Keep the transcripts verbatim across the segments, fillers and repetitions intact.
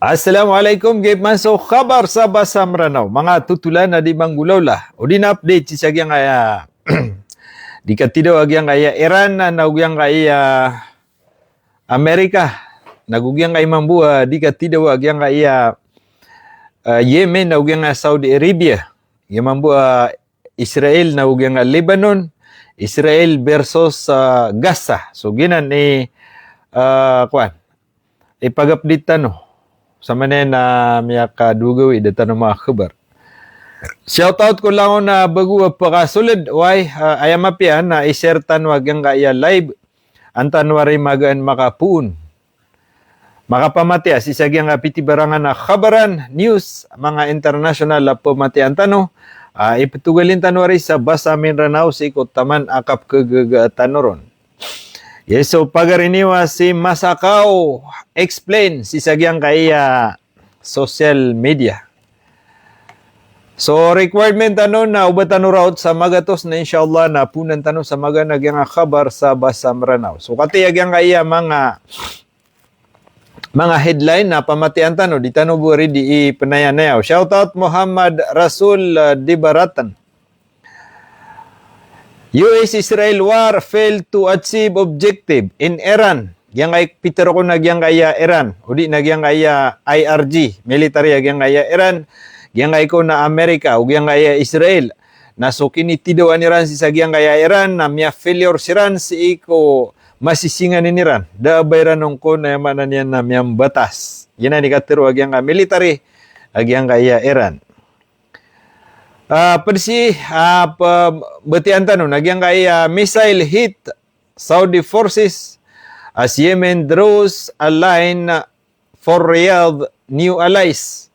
Assalamu alaikum, giya pman so khabar sa Basa Mranaw. Manga totolan a di manggolawla odi na update sii sa giyangkaya di katidaw a giyangkaya Iran na, na giyangkaya Amerika, na giyangkaya mambo a di katidaw a giyangkaya, ah, Yemen na giyangkaya Saudi Arabia. Giya mambo a Israel na giyangkaya Lebanon, Israel versus, ah, Gaza. So giyanan i, ah, kowan, ipag-update tano. Sa maana niyan na miyakadowa gawii da tano manga khabar. Shout out ko langon a bago a pakasoled, oway, ah, aya mapiya na i-share tano a giyangkaya live, an tano ari magaan makapoon. Makapamatiya sii sa giyangkaya pitibarangan a khabaran, news, manga international a pamatiyaan tano, ah, iptogalin tano ari sa Basa Mindanao sii ko taman a kapkhagaga tano ron. Yes, so pagari niyo a si Masakaw Explain sii sa giyangkaya social media. So, requirement tano na oba tano raot sa magatos na insha Allah na poonan tano sa magaan a giyangkaya khabar sa Basa Mranaw. So, katii a giyangkaya manga, manga headline na pamatiyaan tano, di tano bo ari di ipenayanayaw. Shout out Muhammad Rasul, ah, Dibaratan. U S Israel war failed to achieve objective in Iran. Giyangkaya pitharo ko na giyangkaya Iran, odi na giyangkaya I R G, military a giyangkaya Iran, giyangkaya ko na Amerika, o giyangkaya Israel. Na so kinitidawan iran sii sa giyangkaya Iran, na miya-failure siran sii ko masisinganin iran. Da a ba iran on ko na aya maana niyan na miyambatas. Giyanan i katharo a giyangkaya military a giyangkaya Iran. Ah, pd sii, ah, pembetiyaan tano na giyangkaya missile hit Saudi forces as Yemen draws a line for Riyadh new allies.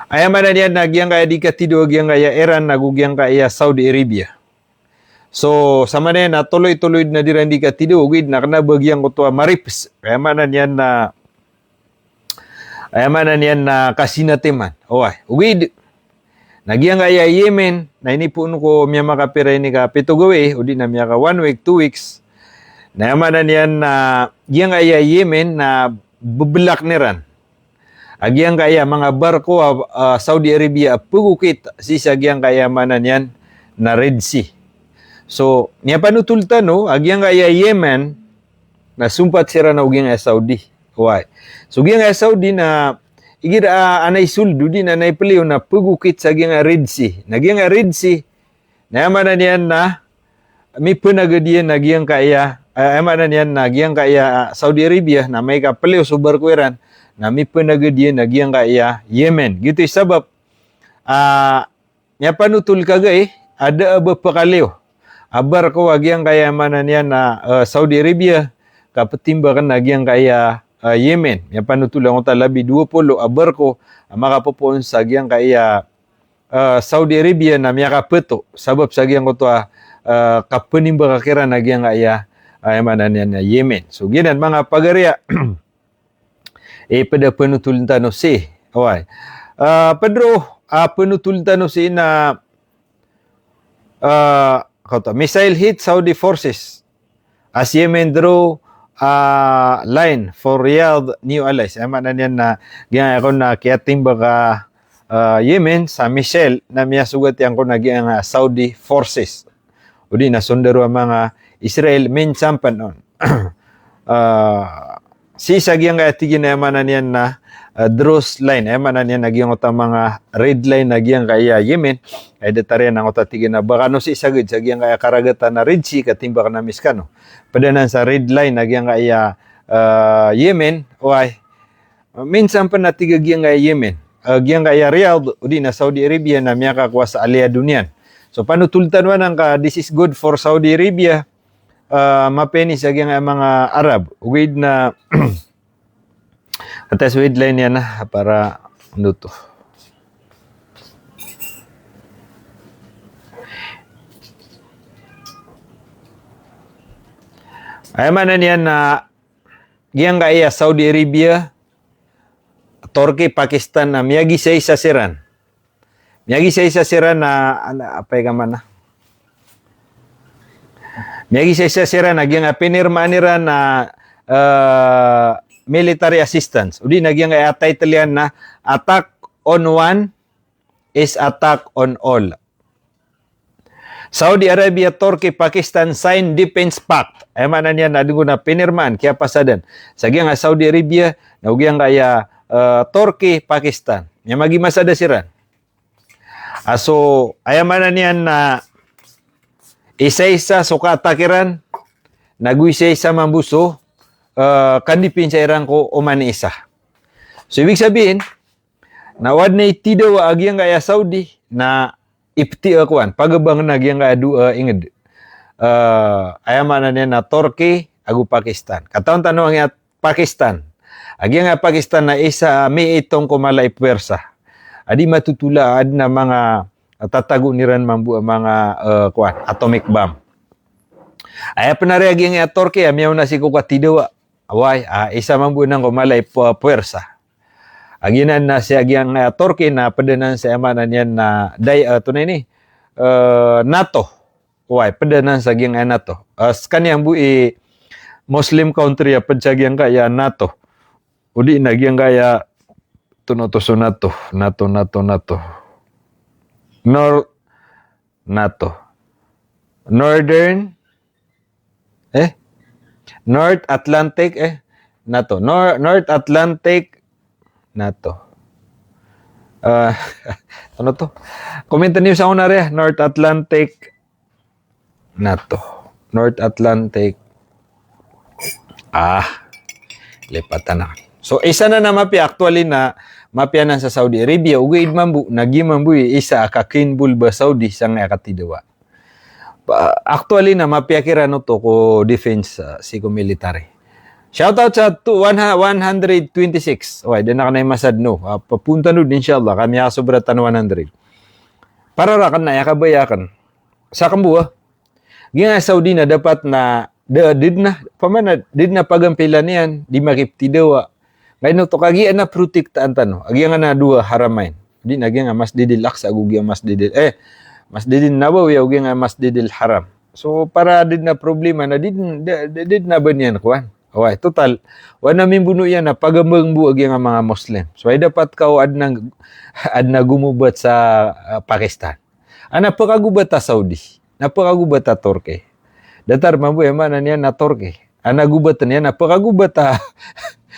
Aya maana niyan na giyangkaya di katidaw a giyangkaya Iran ago giyangkaya Saudi Arabia. So, sa maana niyan na toloy-toloy na di iran di katidaw, ogaid na kna ba giyangkoto a maripes. Aya maana niyan na Aya maana niyan na kasinatiman. Oway, ogaid na giyangkaya Yemen, na inipoon ko miyamakapira ini ka pito gawii, odi na miyaka one week, two weeks. Na aya maana niyan na giyangkaya Yemen na bebelakn iran a giyangkaya manga barko a, ah, Saudi Arabia a pegokit sii sa giyangkaya maana niyan na Red Sea. So, miyapanotol tano a giyangkaya Yemen, na sompat siran o giyangkaya Saudi. Oway. So giyangkaya Saudi na igira a, anay soldo di na anay peliyo na pegokit sa giyangkaya Red Sea. Na giyangkaya Red Sea, na aya maana niyan na mipenagad iyan a giyangkaya, eh, aya maana niyan na giyangkaya, ah, Saudi Arabia, na amay ka peliyo so barko iran, na mipenagad iyan a giyangkaya Yemen. Giyoto i sabap, ah, miyapanotol kagai a da a ba pekaliyo a barko a giyangkaya maana niyan na, eh, Saudi Arabia, ka petimbakn a giyangkaya, eh, Yemen. Miyapanotol angkoto a labi dowa polo a barko a makapopoon sa giyangkaya, eh, Saudi Arabia na miyakapeto sabap sa giyangkoto a, eh, kapenimbaka kiran a giyangkaya, eh, aya maana niyan na Yemen. So giyanan manga pagari a Eh, pd a penotoln tano sii. Oway. Ah, pd ron a penotoln tano sii na, ah, koto, missile hit Saudi forces as Yemen draw, ah, line for Riyadh new allies. Aya maana niyan na giyangkaya kon na kiyatimbak a, ah, Yemen sa missile na miyasogat iyan kon a giyangkaya Saudi forces. Odi na sondaro a manga Israel minsan pn on. Ah, sii sa giyangkaya tig iyan a aya maana niyan na, ah, draws line, aya maana niyan na giyangkoto a manga red line a giyangkaya Yemen, ay datar iyan angkoto a tig iyan a ba kano sii sagad sa giyangkaya karagatan a Red Sea ka timbakn ami skano. Pd anan sa red line a giyangkaya, ah, Yemen, oway, minsan pn a tig a giyangkaya Yemen, ah, giyangkaya Riyadh, odi na Saudi Arabia na miyakakowa sa aliyado niyan. So, panotol tano anan ka this is good for Saudi Arabia, ah, mapiya ini sa giyangkaya manga Arab. Ogaid na, katii so headline iyan na, para oto. Aya maana niyan na giyangkaya Saudi Arabia, Turkey, Pakistan na miyagisaisa siran. Miyagisaisa siran na, ana, apa i kamana? Miyagisaisa siran na giyangkaya pinirmaan iran na, eh, military assistance. O di na giyangkaya title iyan na attack on one is attack on all. Saudi Arabia, Turkey, Pakistan sign defense pact. Aya maana niyan na adn ko na pinirmaan, kiyapasadan sa giyangkaya Saudi Arabia na o giyangkaya, eh, Turkey, Pakistan. Aya magimasa da siran. Ah, so, aya maana niyan na isa-isa so ka-attack iran, nago isa-isa mambo so, eh, kandipinsa iran ko oman i isa. So, ibig sabihin, na o adn a itidawa a giyangkaya Saudi, na ipti a kowan, pagabang na giyangkaya dowa, eh, ingd. Eh, aya maana niyan na Turkey, ago Pakistan. Katawan tano a giyangkaya Pakistan. A giyangkaya Pakistan na isa a miitong ko mala i puwersa. A di matotol a adn a manga tatagoon iran mambo a manga, eh, kowan, atomic bomb. Aya pn a ri a giyangkaya Turkey, a miyaona sii ko katidawa. Oway, ah, isa mambo anan ko mala i pu-, puwersa. A giyanan na sii a giyangkaya Turkey na pd anan sa aya maana niyan na day, eh, tonaa ini, eh, NATO. Oway, pd anan sa giyangkaya NATO. Eh, skaniyan bo i Muslim country a pd sa giyangkaya NATO. O di na giyangkaya, tonaa oto so NATO, NATO, NATO, NATO. Nor-, NATO. Northern, eh? North Atlantic, eh? NATO. Nor-, North Atlantic, NATO. Eh, ano to? Comment niyo sa una rin, North Atlantic, NATO. North Atlantic. Ah, lipatan na. So, isa na na mapiya, actually na mapiya anan sa Saudi Arabia, ogaid mambo, na giya mambo i isa a kakinbol ba Saudi sangkaya katidawa. Pa-, actually na mapiya kiran oto ko defense, ah, sii ko military. Shout out sa to one ha-, one hundred twenty-six. Oway, da na kna i masa dn o. Ah, papunta nod, inshallah, ka miyasobra tano one hundred. Para rakn na aya kabaya akn. Sa kmbo a. Giyangkaya Saudi na dapat na da-, di dn a, opama na di dn a pagampilan iyan, di makiptidawa. Ngaino oto kagiya na protektaan tano a giyangkana dowa haramain. Di na giyangkaya Masjidil Aqsa ago giyangkaya Masjidil, eh, Masjidin Nabawi ago giyangkaya Masjidil Haram. So, para di dn a problema na di dn, di, di, di dn a ba niyan kowan. Oway, total, oway, na mimbono iyan na pagambang bo a giyangkaya manga Muslim. So, aya dapat ka o adn a, adn a gomobat sa, ah, Pakistan. A na pkagobat a Saudi, na pkagobat a Turkey. Datar mambo aya maana niyan na Turkey. A na gobatn iyan na pkagobat a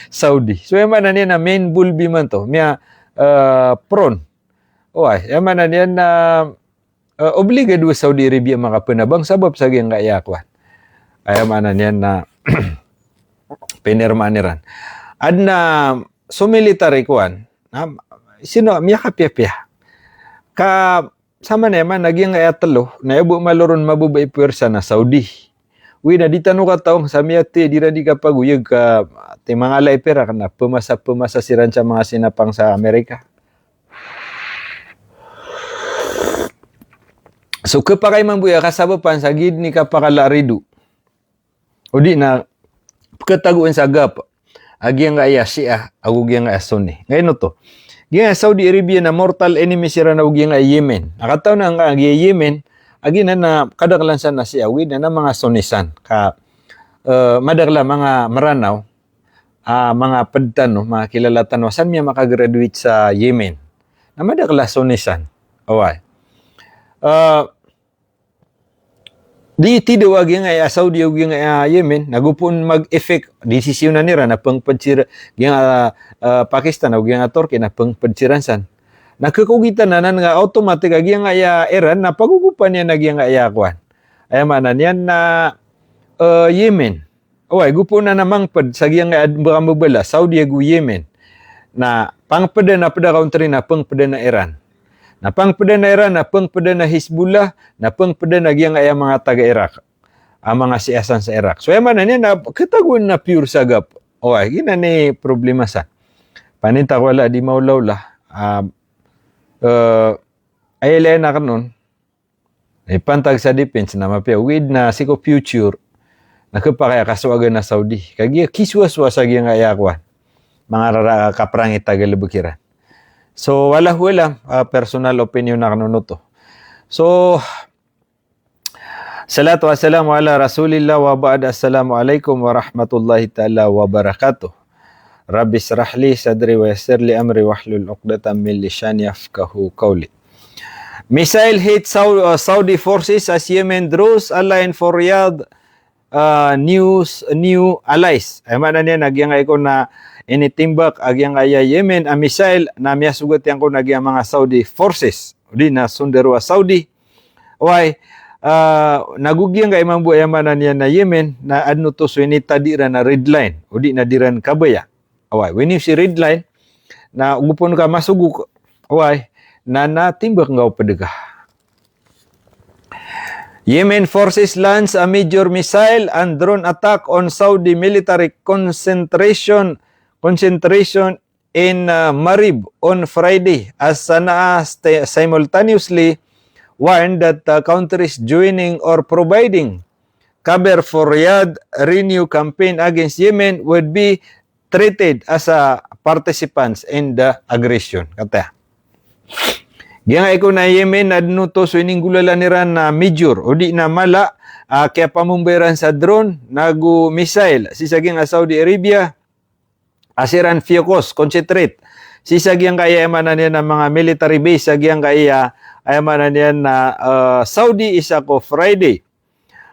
Saudi. So aya maana niyan na main bulb imanto, miya, eh, prone. Oway, aya maana niyan na, eh, obligado a Saudi Arabia makapnabang sabap sa giyangkaya kowan. Aya maana niyan na pinirmaan iran. Adn a so military kowan, na, sino, miyakapiyapiya. Ka, samanaya man a giyangkaya tlo, na aya bo malo ron mababa i puwersa na Saudi. Wi na di tano kataw sa miyathay, di ran di kapagoyag ka, ti manga ala i Iraq na pmasa, pmasa siran sa manga sinapang sa Amerika. So, khapakay mambo aya kasabapan sa giya dn i kapakala a rido. O di na pkhatagoan sa gap a giyangkaya Shia ago giyangkaya Sunni. Ngaino oto? Giyangkaya Saudi Arabia na mortal enemy siran ago giyangkaya Yemen. Na katawan angkaya giya Yemen, a giyanan na kadaklan san na Shia, ogaid na manga Sunni san. Ka, eh, madakl a manga Mranaw, ah, manga pd tano, manga kilala tano, san miyamakagraduate sa Yemen. Na madakl a Sunni san. Oway. Eh, Di tidawa giyangkaya Saudi ago giyangkaya Yemen, na go pn mag-effect, desisyonan iran na pngpd siran, giyangkaya, ah, Pakistan ago giyangkaya Turkey na pngpd siran san. Na khakogitan anan nga automatic a giyangkaya Iran na pagogopan iyan a giyangkaya kowan. Aya maana niyan na, eh, Yemen. Oway, go pn anan a mangpd sa giyangkaya ad-, mbaka mbabala, Saudi ago Yemen. Na pangpdan a pd a country na pngpdan a Iran. Na pangpdan a Iran, na pangpdan a Hezbollah, na pangpdan a giyangkaya manga taga Iraq. A manga Shia san sa Iraq. So, aya maana niyan na khatagoan na pure sa gap. Oway, giyanan i problema san. Paninta ko ala di maolaola. Ah, eh, aya ilay akn on. Eh, pantag sa defense na mapiya, ogaid na sii ko future, na khapakay a kasowagan a Saudi. Kagiya kisowasowa sa giyangkaya kowan. Manga rara a kaprangit a galbk iran. So, wallahu alam, ah, personal opinion akn on oto. So, salatu wassalamu ala Rasulillah wa ba'd. Assalamu alaikum warahmatullahi ta'ala wabarakatuh. Rabbi shrah li sadri wa yassir li amri wahlul uqdatam min lisani yafqahu qawli. Missile hit Sau-, uh, Saudi forces as Yemen draws a line for Riyadh, uh, news, new allies. Aya maana niyan na giyangkai kon a initimbak a giyangkai a Yemen a missile na miyasogat iyan kon a giyangkai a manga Saudi forces. Odi na sondaro a Saudi. Oway, ah, nago giyangkai mambo aya maana niyan na Yemen, na adn oto so initadi iran a red line, odi na di iran kabaya. Oway, when you see red line, na ogo pn ka masogok, oway, na, na timbak ngka o pd ka. Yemen forces launch a major missile and drone attack on Saudi military concentration, concentration in, uh, Marib on Friday, as Sana'a st-, simultaneously warned that, uh, countries joining or providing cover for Riyadh renew campaign against Yemen would be treated as a participants in the aggression. Kata. Giyangkai kon a Yemen na adn oto so ininggolalan iran na major, odi na mala, ah, kiyapamomba iran sa drone, nago missile, sii sa giyangkai a Saudi Arabia, a siran focus, concentrate. Sii sa giyangkai a aya maana niyan na manga military base, sa giyangkai a aya maana niyan na, eh, Saudi isa ko Friday.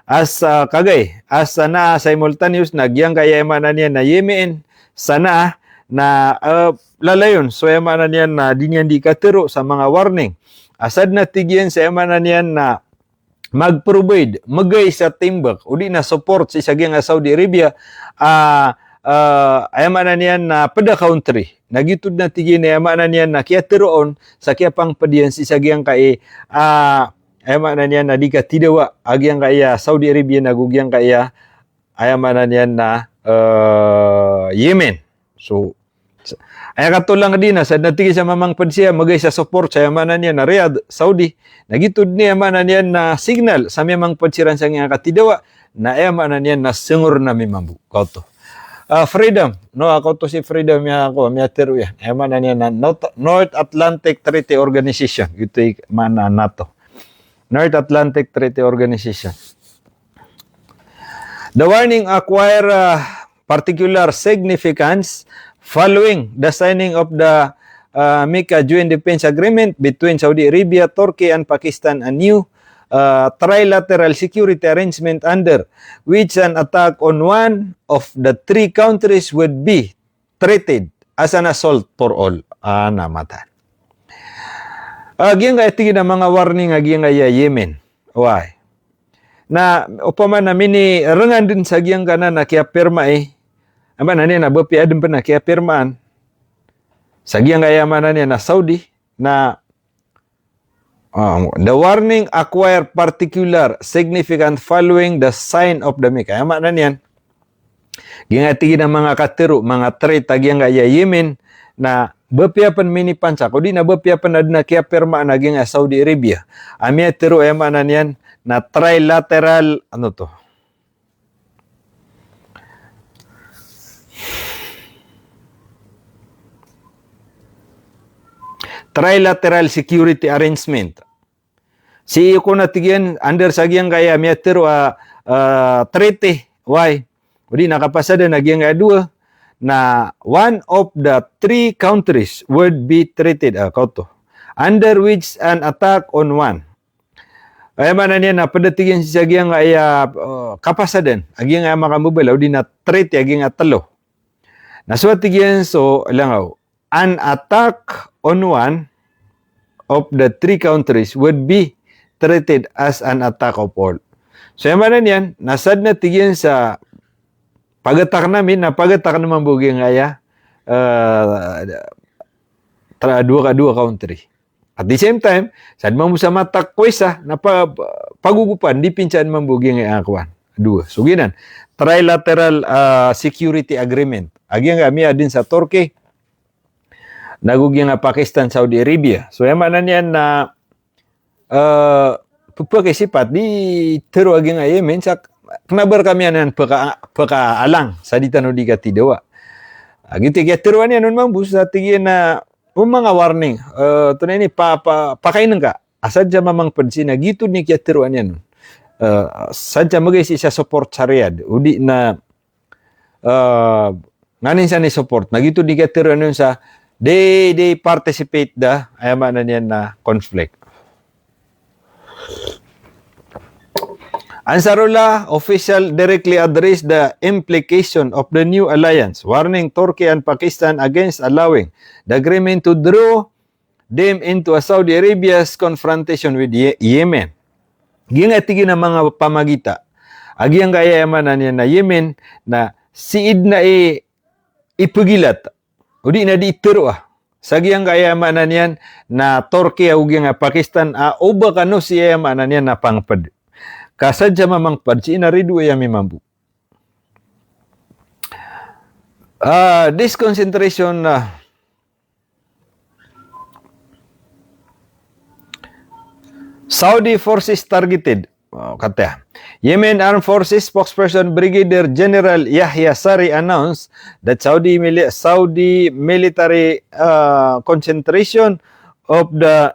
As, ah, kagay, as Sana'a simultaneous na giyangkai a aya maana niyan na Yemen, Sana'a na, eh, lalayon. So aya maana niyan na di niyan di katharo sa manga warning. Asad na tig iyan sa aya maana niyan na mag-provide, magay sa timbak, odi na support sii sa giyangkai a Saudi Arabia, ah, ah, aya maana niyan na pd a country. Na giyoto dn a tig iyan a aya maana niyan na kiyatharo on sa kiyapangpd iyan sii sa giyangkai, ah, aya maana niyan na di katidawa a giyangkai a Saudi Arabia nago giyangkai a, aya maana niyan na, eh, Yemen. So, aya katolang di na, sa dn a tig iyan sa mamangpd siya, magay sa support sa aya maana niyan na Riyadh, Saudi. Na giyoto dn aya maana niyan na signal sa miyamangpd siran sa giyangkai a katidawa, na aya maana niyan na sngor na mi mambo. Kaoto. Ah, freedom. No, a kaoto si freedom iya ko, miyatharo iyan. Aya maana niyan na North, North Atlantic Treaty Organization. Giyoto i maana a NATO. North Atlantic Treaty Organization. The warning acquire, uh, particular significance following the signing of the, uh, Mecca Joint Defense Agreement between Saudi Arabia, Turkey, and Pakistan, a new, uh, trilateral security arrangement under which an attack on one of the three countries would be treated as an assault for all. Ah, na matan. Ah, giyangkai a tig iyan a manga warning a giyangkai a Yemen. Why? Na opama na minirengan dn sa giyangkanan a kiyapirma i, aya maana niyan na ba piya adn pn a kiyapirmaan sa giyangkai a aya maana niyan na Saudi, na, ah, the warning acquire particular significance following the sign of the Mecca. Aya maana niyan, giyangkai a tig iyan a manga katharo, manga threat a giyangkai a Yemen, na ba piya pn minipansak, odi na ba piya pn adn a kiyapirmaan a giyangkai a Saudi Arabia a miyatharo, aya maana niyan na trilateral, ano to? Trilateral security arrangement. Sii ko na tig iyan under sa giyangkai a miyatharo a, ah, treaty. Why? Odi na kapasadan a giyangkai a dowa na one of the three countries would be treated, ah, kaoto. Under which an attack on one. Aya maana niyan na pd a tig iyan sii sa giyangkai a, ah, kapasadan a giyangkai a makambabala, odi na treaty a giyangkai a tlo. Na so a tig iyan so, langaw, an attack on one of the three countries would be treated as an attack of all. So aya maana niyan na sadn a tig iyan sa pag-attack ami na pag-attack mambo giyangkai a, eh, tra-, dowa ka, dowa country. At the same time, sadn mambo sa ma-attack ko isa na pa-, pagogopan, di pinsaan mambo giyangkai a kowan. Dowa. So giyanan, trilateral, ah, security agreement. A giyangkai a miyadn sa Turkey, nago giyangkai a Pakistan, Saudi Arabia. So aya maana niyan na, eh, pphakisipat, di tharo a giyangkai a Yemen sa kna ba rkami anan pka-, pkaalang sa di tano di katidawa. A giyoto i kiyatharo iyan on mambo sa tig iyan a, o manga warning, eh, tonaa ini pa-, pa-, pakainengka. A sadn sa mamangpd sii na giyoto dn i kiyatharo iyan on. Eh, sadn sa magay sii sa support sa Riyadh. Odi na, eh, nganin san i support. Na giyoto di katharo anan sa di, di participate da, aya maana niyan na conflict. Ansarullah official directly addressed the implication of the new alliance, warning Turkey and Pakistan against allowing the agreement to draw them into a Saudi Arabia's confrontation with Ye-, Yemen. Giyangkaya tig iyan a manga pamagita a giyangkaya aya maana niyan na Yemen na sii dn a i-, ipgilat odi na di iteroa sa giyangkaya aya maana niyan na Turkey ago giyangkaya Pakistan a oba kano sii aya maana niyan na pangpd. Ka sadn sa mamangpd sii na ridoay ami mambo. Ah, this concentration, ah, Saudi forces targeted. Oh, kata. Yemen Armed Forces spokesperson Brigadier General Yahya Saree announced that Saudi mili-, Saudi military, uh, concentration of the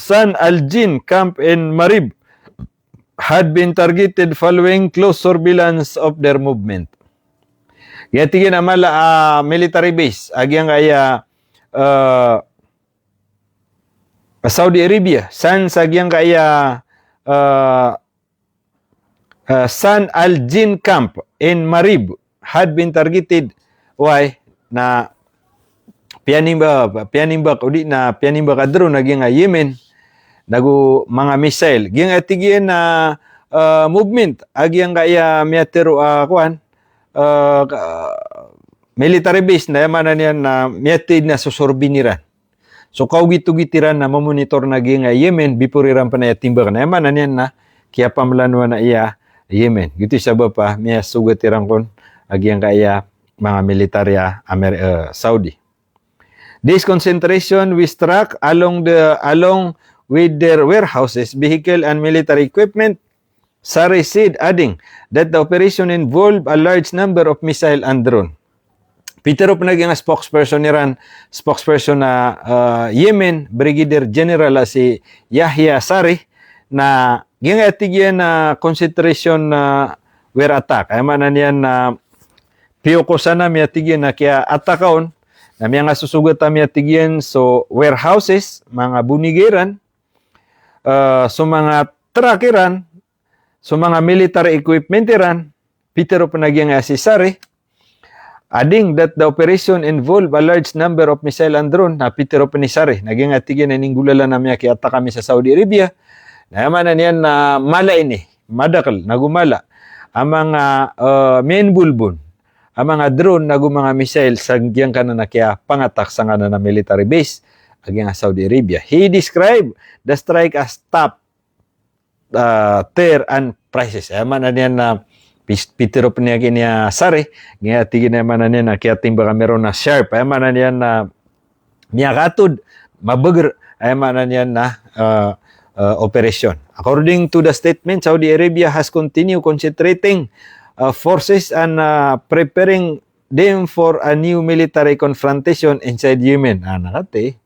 San Al Jin camp in Marib had been targeted following close surveillance of their movement. Aya tig iyan a mala a military base a giyangkaya, ah, Saudi Arabia, san sa giyangkaya, ah, ah, San Al Jin camp in Marib had been targeted. Why? Na piyanimbak, piyanimbak odi na piyanimbak a drone a giyangkaya Yemen, nago manga missile. Giyangkaya tig iyan a, ah, movement a giyangkaya miyatharo a kowan, ah, ka-, military base na aya maana niyan na miyatid na sosorbin iran. So kaogitogit iran na mamonitor na giyangkaya Yemen before iran pn aya timbak na aya maana niyan na kiyapamlanowan a iya Yemen. Giyoto i sabap a miyasogat iran kon a giyangkaya manga military a Amer-, eh, Saudi. This concentration we struck along the, along with their warehouses, vehicle and military equipment, Saree said, adding that the operation involved a large number of missile and drone. Pitharo pn a giyangkaya spokesperson iran, spokesperson a, ah, Yemen, Brigadier General a si Yahya Saree, na giyangkaya tig iyan a concentration a were attack. Aya maana niyan na piyokosan ami a tig iyan a kiya-attack on, na miyangasosogat ami a tig iyan so warehouses, manga bonigay iran, ah, so manga truck iran, so manga military equipment iran, pitharo pn a giyangkaya si Saree, adding that the operation involved a large number of missile and drone, na pitharo pn i Saree, na giyangkaya tig iyan a ininggolalan ami a kiya-attack ami sa Saudi Arabia, na aya maana niyan na mala ini, madakl, nago mala a manga, eh, miya-involve on a manga drone nago manga missile sa giyangkanan a kiyapangattack sangkanan a military base a giyangkaya Saudi Arabia. He described the strike as tough, ah, tear and precise. Aya maana niyan na pis-, pitharo pn iyan a Saree, giyangkaya tig iyan a aya maana niyan na kiyatimbak ami ron na sharp. Aya maana niyan na miyakatod, mabagr, aya maana niyan na, ah, ah, operation. According to the statement, Saudi Arabia has continued concentrating, ah, forces and, ah, preparing them for a new military confrontation inside Yemen. Ah, na kati.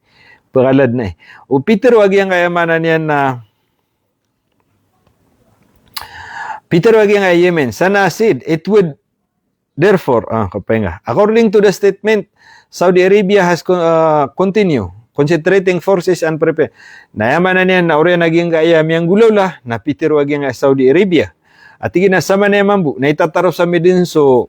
Pkhalad na eh. O pitharo a giyangkaya aya maana niyan na Pitharo a giyangkaya Yemen, Sana'a said it would therefore, ah, kapainga. According to the statement, Saudi Arabia has con-, ah, continue concentrating forces and prepare. Na aya maana niyan na oriyan a giyangkaya miyanggolawla, na pitharo a giyangkaya Saudi Arabia a tig iyan a samanaya mambo, na itataros ami dn so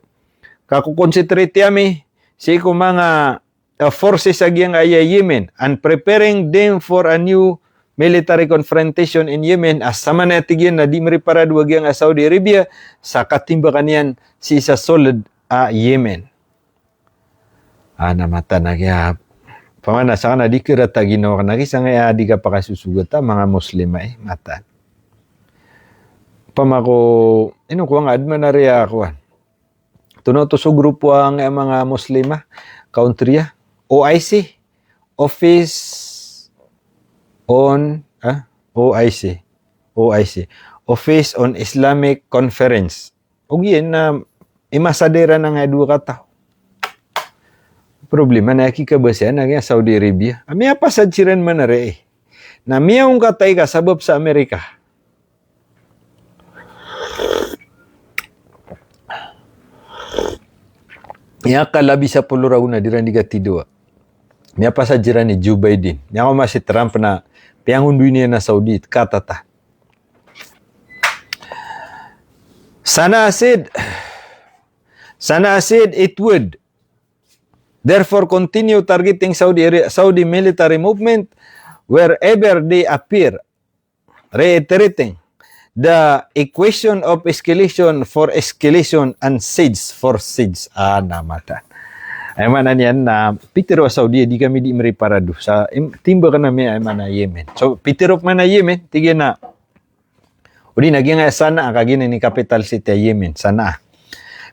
kako-concentrate ami sii ko manga ah, forces a giyangkaya Yemen and preparing them for a new military confrontation in Yemen, a samanaya tig iyan na di mriparado a giyangkaya Saudi Arabia sa katimbakan iyan sii sa soled a Yemen. Ah, na mataan a giya, pamana sa kna di kharat a ginawa kna, kisa nga aya di kapakasosogata manga Muslim ay, mataan. Pamako, ino ko nga adman a riya kowan. Tono oto so grupo a nga manga Muslim a country a, O I C, Office on, ah, O I C, O I C, Office on Islamic Conference. Ogaid na imasada iran a nga dowa kataw. Problema na aya kikabasa iyan a giya Saudi Arabia a miyapasad siran man a riya eh. Na miyaongkatay ka sabap sa Amerika. Miyakalabi sapolo ragon a di ran di katidawa. Miyapasad siran i Joe Biden. Miyakaoma si Trump na piyangondoy niyan a Saudi, katata. Sana'a said, Sana'a said it would therefore continue targeting Saudi Arabia, Saudi military movement wherever they appear, reiterating the equation of escalation for escalation and siege for siege. Ah, na mataan. Aya maana niyan na pitharo o Saudi, di kami di meriparado sa im-, timbak ami, aya maana Yemen. So, pitharo man a Yemen, tig iyan a, odi na giyangkaya Sana'a, kagiya ini capital city a Yemen, Sana'a.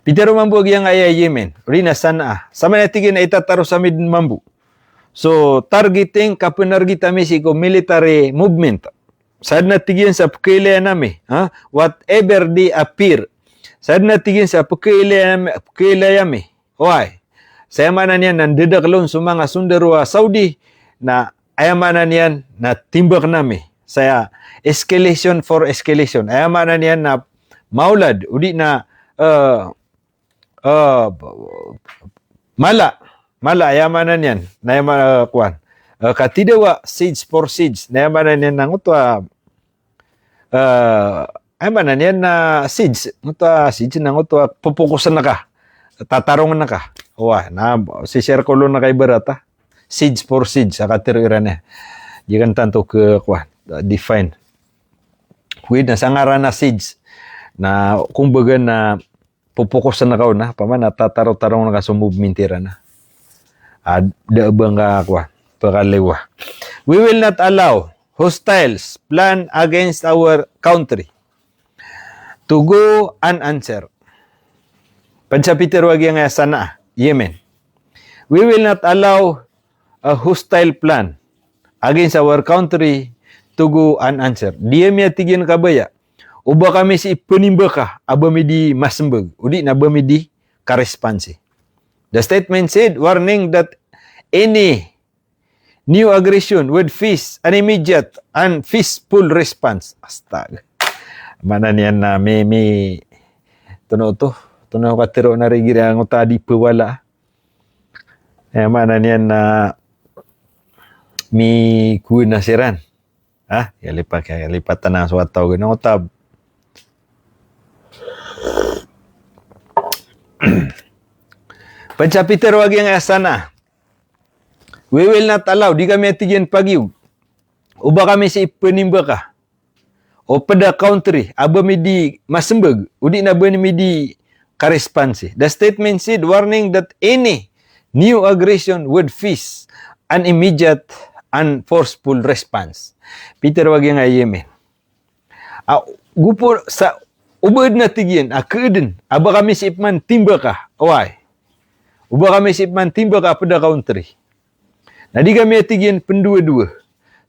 Pitharo mambo a giyangkaya Yemen, odi na Sana'a. Sa maana, tig iyan a, itataro sa midn mambo. So, targeting, kapenarget ami sii ko military movement. Sa adn a, tig iyan, sa pkhailay ami, ha? Whatever they appear. Sa adn a, tig iyan, sa pkhailay ami, pkhailay ami. Oway. Sa aya maana niyan na ndadakel on so manga sondaro a Saudi, na aya maana niyan na timbakn ami. Sa aya escalation for escalation. Aya maana niyan na maolad, odi na, eh, eh, mala, mala, aya maana niyan. Na aya ma-, eh, kowan. Eh, katidawa, siege for siege. Na aya maana niyan na ngoto a, eh, aya maana niyan na siege. Ngoto a siege na ngoto a popokosn ka. Tatarongn ka. Oway, na sisirkolon ka ibarat a. Siege for siege, sa katharo iran iyan. Di kan tanto ke, kowan, define. Oway, na sa ngaran a siege. Na kumbaga na popokosn ka on, na, opama na tatarotarong ka so movement iran, na. A, da a ba ngka, kowan, pkhailay. We will not allow hostiles plan against our country to go unanswered. Pd sa pitharo a giyangkaya Sana'a, Yemen. We will not allow a hostile plan against our country to go unanswered. Di ami, a tig iyan, kabaya o ba kami sii penimbaka a ba mi di masembag, odi na ba mi di karesponsi. The statement said, warning that any new aggression would face an immediate and peaceful response. Astaga. Maana niyan na mi, mi, tono to, tono katharo na rigira ngoto a di pawala. Eh, maana niyan na mikowa na siran. Ha? Aya lipat, aya lipat na so wataw gina otab. Pd sa pitharo a giyangkaya Sana'a, we will not allow, di kami, a tig iyan, pagiyog o ba kami sii penimbaka o pd a country a ba mi di masembag, odi na ba mi di karesponsi. The statement said, warning that any new aggression would face an immediate and forceful response. Pitharo a giyangkaya Yemen. A, gopo sa, o ba adn, a tig iyan, a khaadn a ba kami sii pman timbaka, oway, o ba kami sii pman timbaka a pd a country, na di kami, a tig iyan, pendowadowa.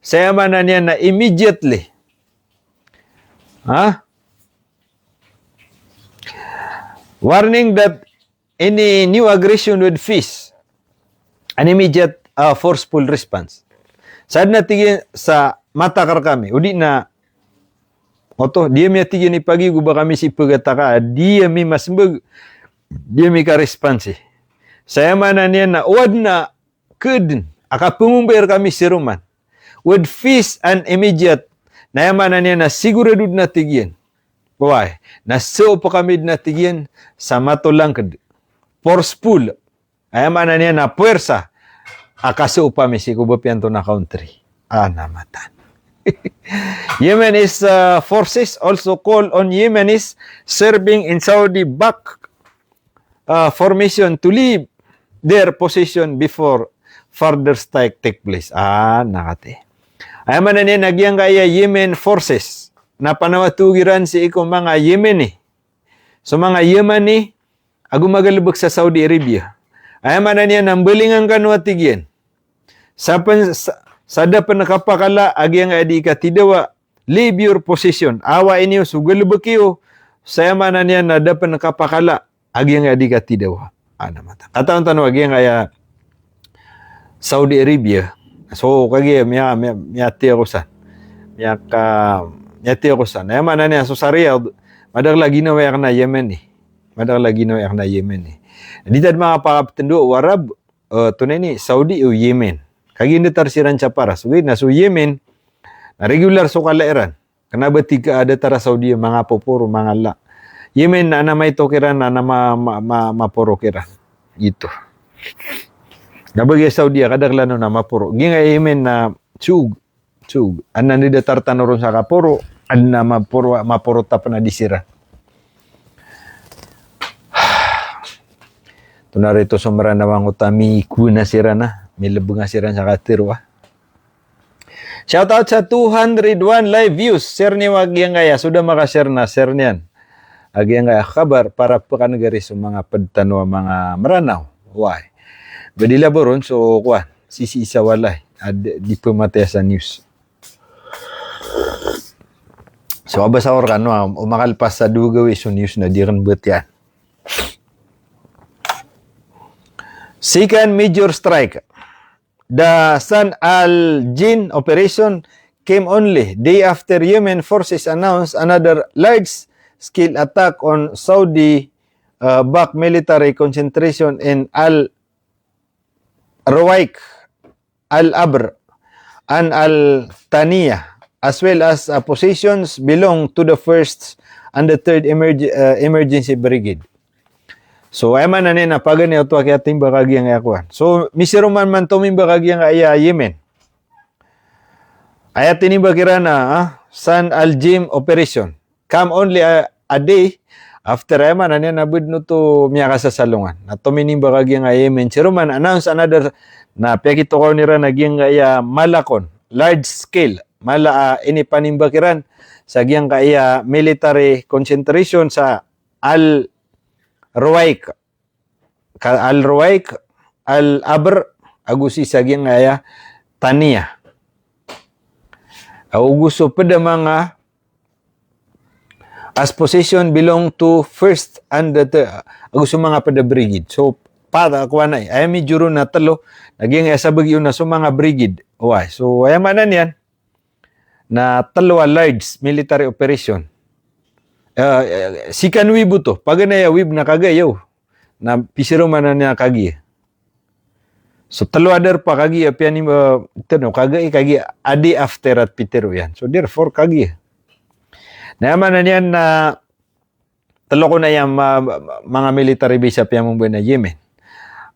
Sa aya maana niyan na immediately. Ha? Warning that any new aggression would face an immediate, uh, forceful response. Sa adn, a tig iyan, sa matakar kami, odi na, oto, di ami, a tig iyan, ipagiyog o ba kami sii pgataka, di ami masembag, di ami karesponsi. Sa aya maana niyan na o adn a khaadn a kapengombayar kami siroman, would face an immediate, na aya maana niyan na sigurado dn, a tig iyan, oway, na saopa kami dn, a tig iyan, sa matolangkd, forceful, aya maana niyan na puwersa a kasaopa mi sii ko ba piyanto na country. A, na mataan. Yemen is, uh, forces also call on Yemenis serving in Saudi-backed, uh, formation to leave their position before further strike take place. A, na katii. Aya maana niyan na giyangkaya Yemen forces na panawato iran sii ko manga Yemeni, so manga Yemeni ago magalebek sa Saudi Arabia. Aya maana niyan na mbalingan kano, a tig iyan, sa pen-, sa, sa da pen kapakala a giyangkaya di katidawa, leave your position. Awain iyo so galebek iyo, sa aya maana niyan na da pen kapakala a giyangkaya di katidawa. A, na mataan. Katawan tano a giyangkaya Saudi Arabia. So, kagiya miya, miya, miyatiya ko san. Miyaka, miyatiya ko san. Aya maana niyan so sa Riyadh, madakel a ginawa iyan a Yemeni. Madakel a ginawa iyan a Yemeni. Di tano makapakaptendo o Arab, eh, tonaa ini, Saudi o Yemen. Kagiya datar siran sa paras. Ogaid na so Yemen, na regular so kala iran. Kena ba tig ka a datar a Saudi a manga poporo, manga la. Yemen na, na maito kiran, na, na ma-, ma-, ma-, maporo kiran. Giyoto. Na ba giya Saudi a kadaklan on na maporo. Giya Yemen na sug. Sug. Anan di datar tano ron sa kaporo, aden a maporo, maporo ta pen a di siran. Tonaa rito so Meranaw angkoto a mikowa siran a, milebenga siran sa katero a. Shout out sa two hundred one live views. Share niyo a giyangkaya. So da makashare na share niyan a giyangkaya a kabar para pekanegari so manga ped tano a manga Meranaw. Why? Ba di laboron so kowan, sisii sa walay a di, di pematay sa news. So, abasa ko rekano a, o makalpas sa dowa gawii so news na di ken batiyan. Second major strike. The San Al Jin operation came only day after Yemen forces announced another large-scale attack on Saudi, uh, backed military concentration in Al Ruwaik, Al Abr, and Al Taniya, as well as, uh, positions belong to the first and the third emerg-, uh, emergency brigade. So, aya maana niyan na paganay oto a kiyatimbak a giyangkaya kowan. So, misiroman man tomimbak a giyangkaya Yemen. Aya tinimbak iran a, ah, San Al Jim operation. Come only a, a day after, aya maana niyan na ba den oto miyakasasalongan. Na tominimbak a giyangkaya Yemen. Siroman announce another, na piyakitokawan iran a giyangkaya mala kon, large scale. Mala a inipanimbak iran sa giyangkaya military concentration sa Al Ruwaik, ka Al Ruwaik, Al Abr, ago sii sa giyangkaya Taniya. Ago so ped a manga as position belong to first and the third, ago so manga ped a brigade. So, pada kowan ay, aya mijoro na telo, na giyangkaya sabagi on na so manga brigade. Oway, so aya maana niyan, na telo a large military operation. Eh, eh, second wave oto, paganay a wave na kagiya, na pisiroman iyan a kagiya. So telo a darpa kagiya, piyanimba, eh, teno, kagiya, kagiya a day after a pitero iyan. So therefore kagiya. Na aya maana niyan na telo kon aya ma-, ma-, manga military base a piyamembayan a Yemen,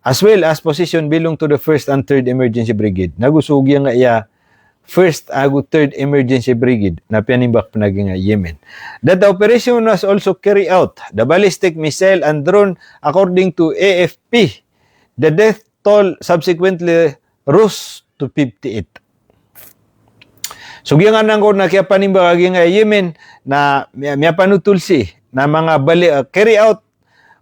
as well as position belong to the first and third emergency brigade. Na go so giyangkaya first ago third emergency brigade na piyanimbak pen a giyangkaya Yemen. That operation was also carry out the ballistic missile and drone, according to A F P. The death toll subsequently rose to fifty-eight. So giyangkanan kon a kiyapanimbak a giyangkaya Yemen na miya-, miyapanotol sii na manga bali-, ah, carry out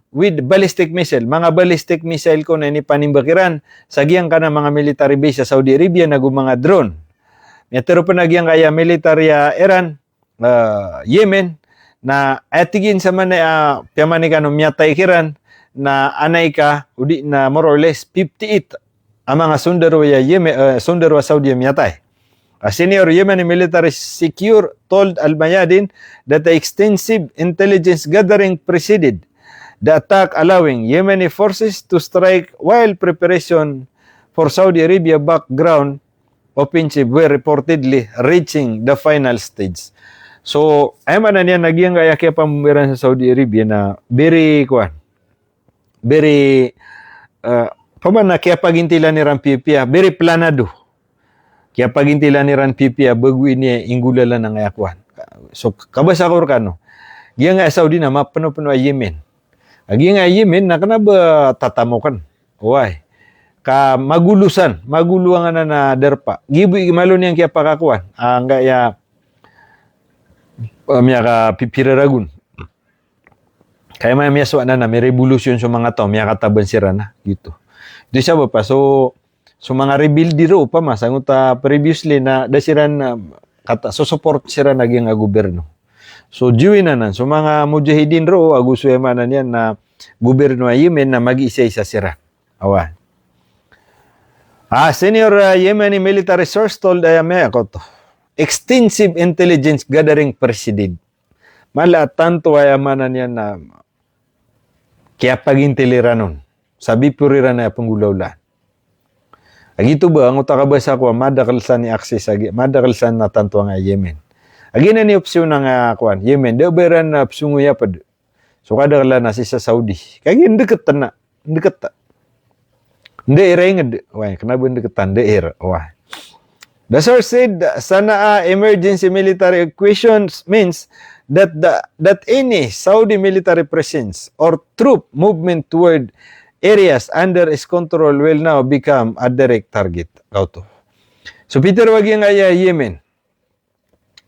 with ballistic missile. Manga ballistic missile kon a inipanimbak iran sa giyangkanan a manga military base sa Saudi Arabia na go manga drone. Miyatero pen a giyangkaya military a Iran, ah, Yemen, na aya tig iyan sa manaya, ah, piyamanikan o miyatay kiran, na anay ka, odi na more or less fifty-eight a manga sondaro a Yemen, ah, sondaro a Saudi a miyatay. A senior Yemeni military secure told Al Mayadin that the extensive intelligence gathering preceded the attack, allowing Yemeni forces to strike while preparation for Saudi Arabia-backed ground offensive were reportedly reaching the final stage. So, aya maana niyan na giyangkaya kiyapamembayan sa Saudi Arabia na very, kowan, very, eh, opama na kiyapagintilan iran piyapiya, very planado. Kiyapagintilan iran piyapiya bago ini inggolalan angkaya kowan. So, kabasa ko rekano, giyangkaya Saudi na mapenopeno a Yemen. A giyangkaya Yemen na kena ba tatamoken. Oway. Ka magolo san, magolo angkanan a darpa. Giya bo i malo niyan kiyapakakowan. Ah, angkaya, ah, miyakapipira ragon. Ka aya maana niyan, miyasowa anan a mirevolusyon so manga taw, miyakataban siran a, giyoto. Di sabap a so, so manga rebelde roo opama, sangoto a previously na da siran, ah, kata, so support siran a giyangkaya gobyerno. So, giyanan, so manga mujahidin roo, ago so aya maana niyan na gobyerno a Yemen na magiisaisa siran. Oway. Ah, senior, ah, Yemeni military source told, aya maana oto, extensive intelligence gathering preceded. Mala a tanto, aya maana niyan na kiyapagintil iran on. Sa bipor iran a penggolawlaan. Lagid oto ba, angkoto a kabasa ko a madakel san i access a gi-, madakel san a tanto angkaya Yemen. Lagid anan i opsyon angkaya kowan, Yemen, da ba iran a pesongoya ped. So kadakel anan sii sa Saudi. Kagiya ndeketen a, ndeketen. Nda iran inged. Wai, kena ba ndeketan, nda iran. Wai. The source said Sana'a emergency military equations means that the, that any Saudi military presence or troop movement toward areas under its control will now become a direct target. Kaoto. So, Peter, wa giyangkaya Yemen.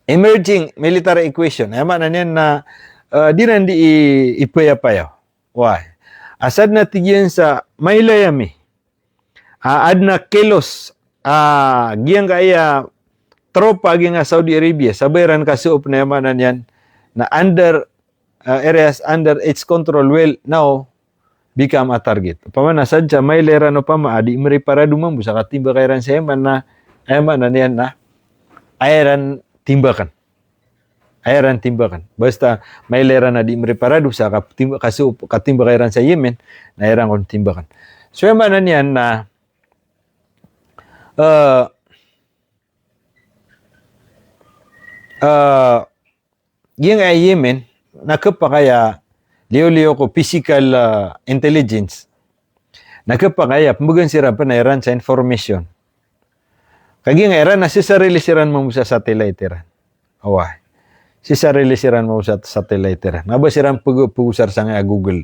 Emerging military equation. Aya maana niyan na, eh, di ran di i-, ipayapayaw. Wai. Asad na tig iyan sa mailay ami a, aden a kilos a giyangkaya tropa giyangkaya Saudi Arabia, sa ba iran kasoop na aya maana niyan na under, uh, areas under its control will now become a target. Opama na sadn sa mailay iran opama a di meriparado mambo sa katimbaka iran sa aya maana, aya maana niyan na aya iran timbaken. Aya iran timbaken. Basta mailay iran a di meriparado sa katimba-, kaso-, katimbaka iran sa Yemen, na aya iran kon timbaken. So, aya maana niyan na, eh, eh, giyangkaya Yemen, na kepakay a liyo-liyo ko physical, eh, intelligence. Na kepakay a pembegen siran pen a iran sa information. Kagiya nga iran na sisarili siran mambo sa satellite iran. Oway. Sisarili siran mambo sa satellite iran. Na ba siran peg-, pegosar sangkaya Google.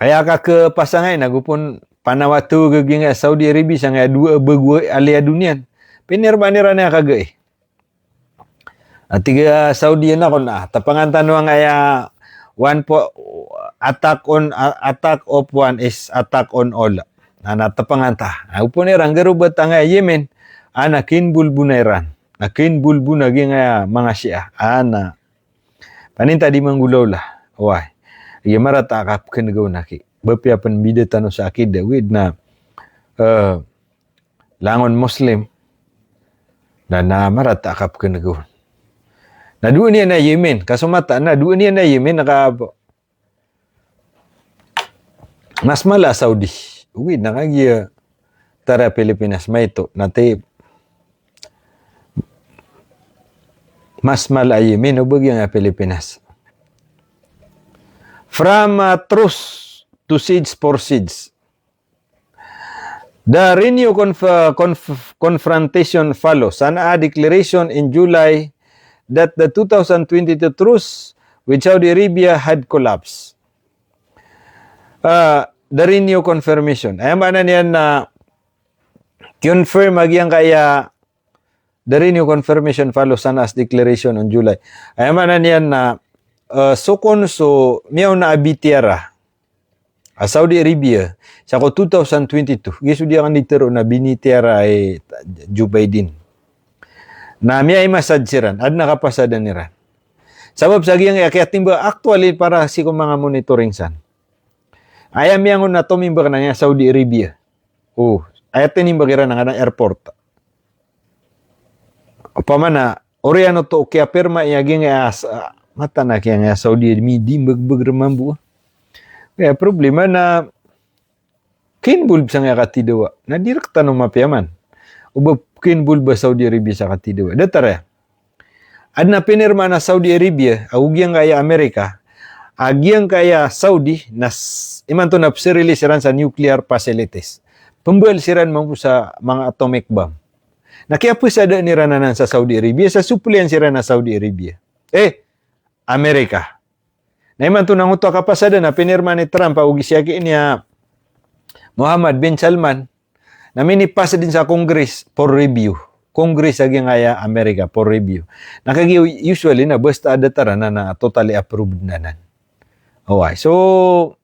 Aya kakepasangay na gopon panawato gagingaya Saudi Arabia sangkaya dowa a bago a liya doniyan. Pinirmaan iran aya kagai. Ati ga Saudi na kon, ah, tepengan tano angkaya one po-, attack on, a-, attack of one is attack on all. Na, na tepengan ta. Na, opon iran gerobat angkaya Yemen, a na kinbolbona iran. Na kinbolbona giyangkaya manga Shia. A na. Paninta di manggolawla. Oway. Iya marata a kapekenegaw na ki. Ba piya pen bida tano sa akida. Wid na, eh, langon Muslim, na, na marata a kapekenegaw. Na dowa niyan a Yemen, ka so mata na dowa niyan a Yemen, na ka mas mala a Saudi. Ogaid na kagiya tara Pilipinas maito, na ti mas mala a Yemen o ba giyangkaya Pilipinas. From, uh, truce to siege for siege. The renewed conf-, conf-, confrontation follows Sana'a declaration in July that the two thousand twenty-two truce with Saudi Arabia had collapsed. Ah, the renewed confirmation. Aya maana niyan na confirm a giyangkaya The renewed confirmation follows Sana'a's declaration on July. Aya maana niyan na, eh, so kon so miyaona a bitiyara a Saudi Arabia sako two thousand twenty-two. Giya so di aken di tero na binitiyara i Joe Biden. Na miyaimasad siran, aden a kapasadan iran. Sabap sa giyangkaya kiyatimbak actually para sii ko manga monitoring san. Aya miyangon na tomimbak na giya Saudi Arabia. O, aya tinimbak iran angkanan a airport. Opama na, oriyan oto o kiyapirma iyan giyangkaya s-, ah, mataan a giyangkaya Saudi a midi mbegbeg rek mambo. Kaya problema na kinbolb sangkaya katidawa. Na di rek tano mapiya man. O ba kinbolb a Saudi Arabia sa katidawa. Datar aya. Aden a pinirmaan a Saudi Arabia, ago giyangkaya Amerika, a giyangkaya Saudi, na s-, imanto na psirili siran sa nuclear facilities. Pembal siran mambo sa manga atomic bomb. Na kiyapasadan iran anan sa Saudi Arabia, sa supliyan siran a Saudi Arabia. Eh, Amerika. Na imanto na ngoto a kapasadan a pinirmaan i Trump ago gisiyakiin i a Mohammed bin Salman, na minipas den sa Congress for review. Congress a giyangkaya Amerika for review. Na kagiya usually na basta a datar anan na totally approved anan. Oway. So,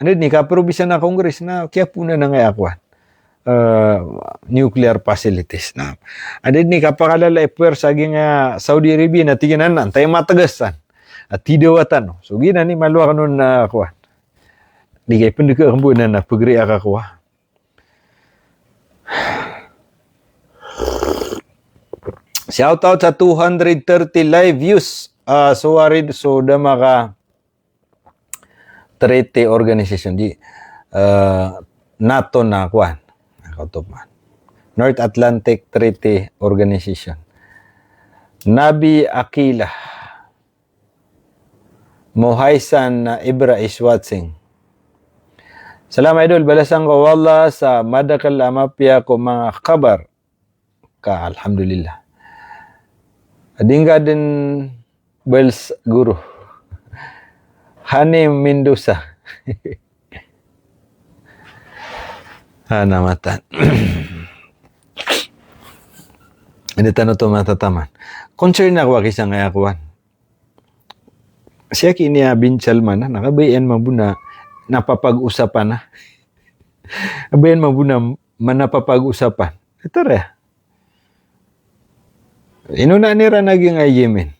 anda den i ka-approve isan a Congress na kiyapoon anan angkaya kowan. Eh, nuclear facilities na. Anda den i kapakalala i puwersa a giyangkaya Saudi Arabia na tig iyan anan, antaa i mategas san. A tidawa tano. So giyanan i malo aken on a kowan. Di kay pendek a kembo anan a pegri aka kowan. Shout out sa two hundred thirty live views. ah, so warid so da maka treaty organization di, ah, NATO na kowan. Kaoto pman. North Atlantic Treaty Organization. Nabi Akila. Mohaisan na Ibra is watching. Salam Idol, balasan ko o Allah sa madakel a mapiya ko manga kabar. Ka, alhamdulillah. Di ngka den bals guru. Hani Mendoza. Ana matan. Ini tano to matataman. Concern ako aki sangkaya kowan. Siya ki ini a Bin Salman, na, na kabayaan mambo na napapag-usapan na. Kabayaan mambo na manapapag-usapan. Ito re. Ino na nira naging a Yemen.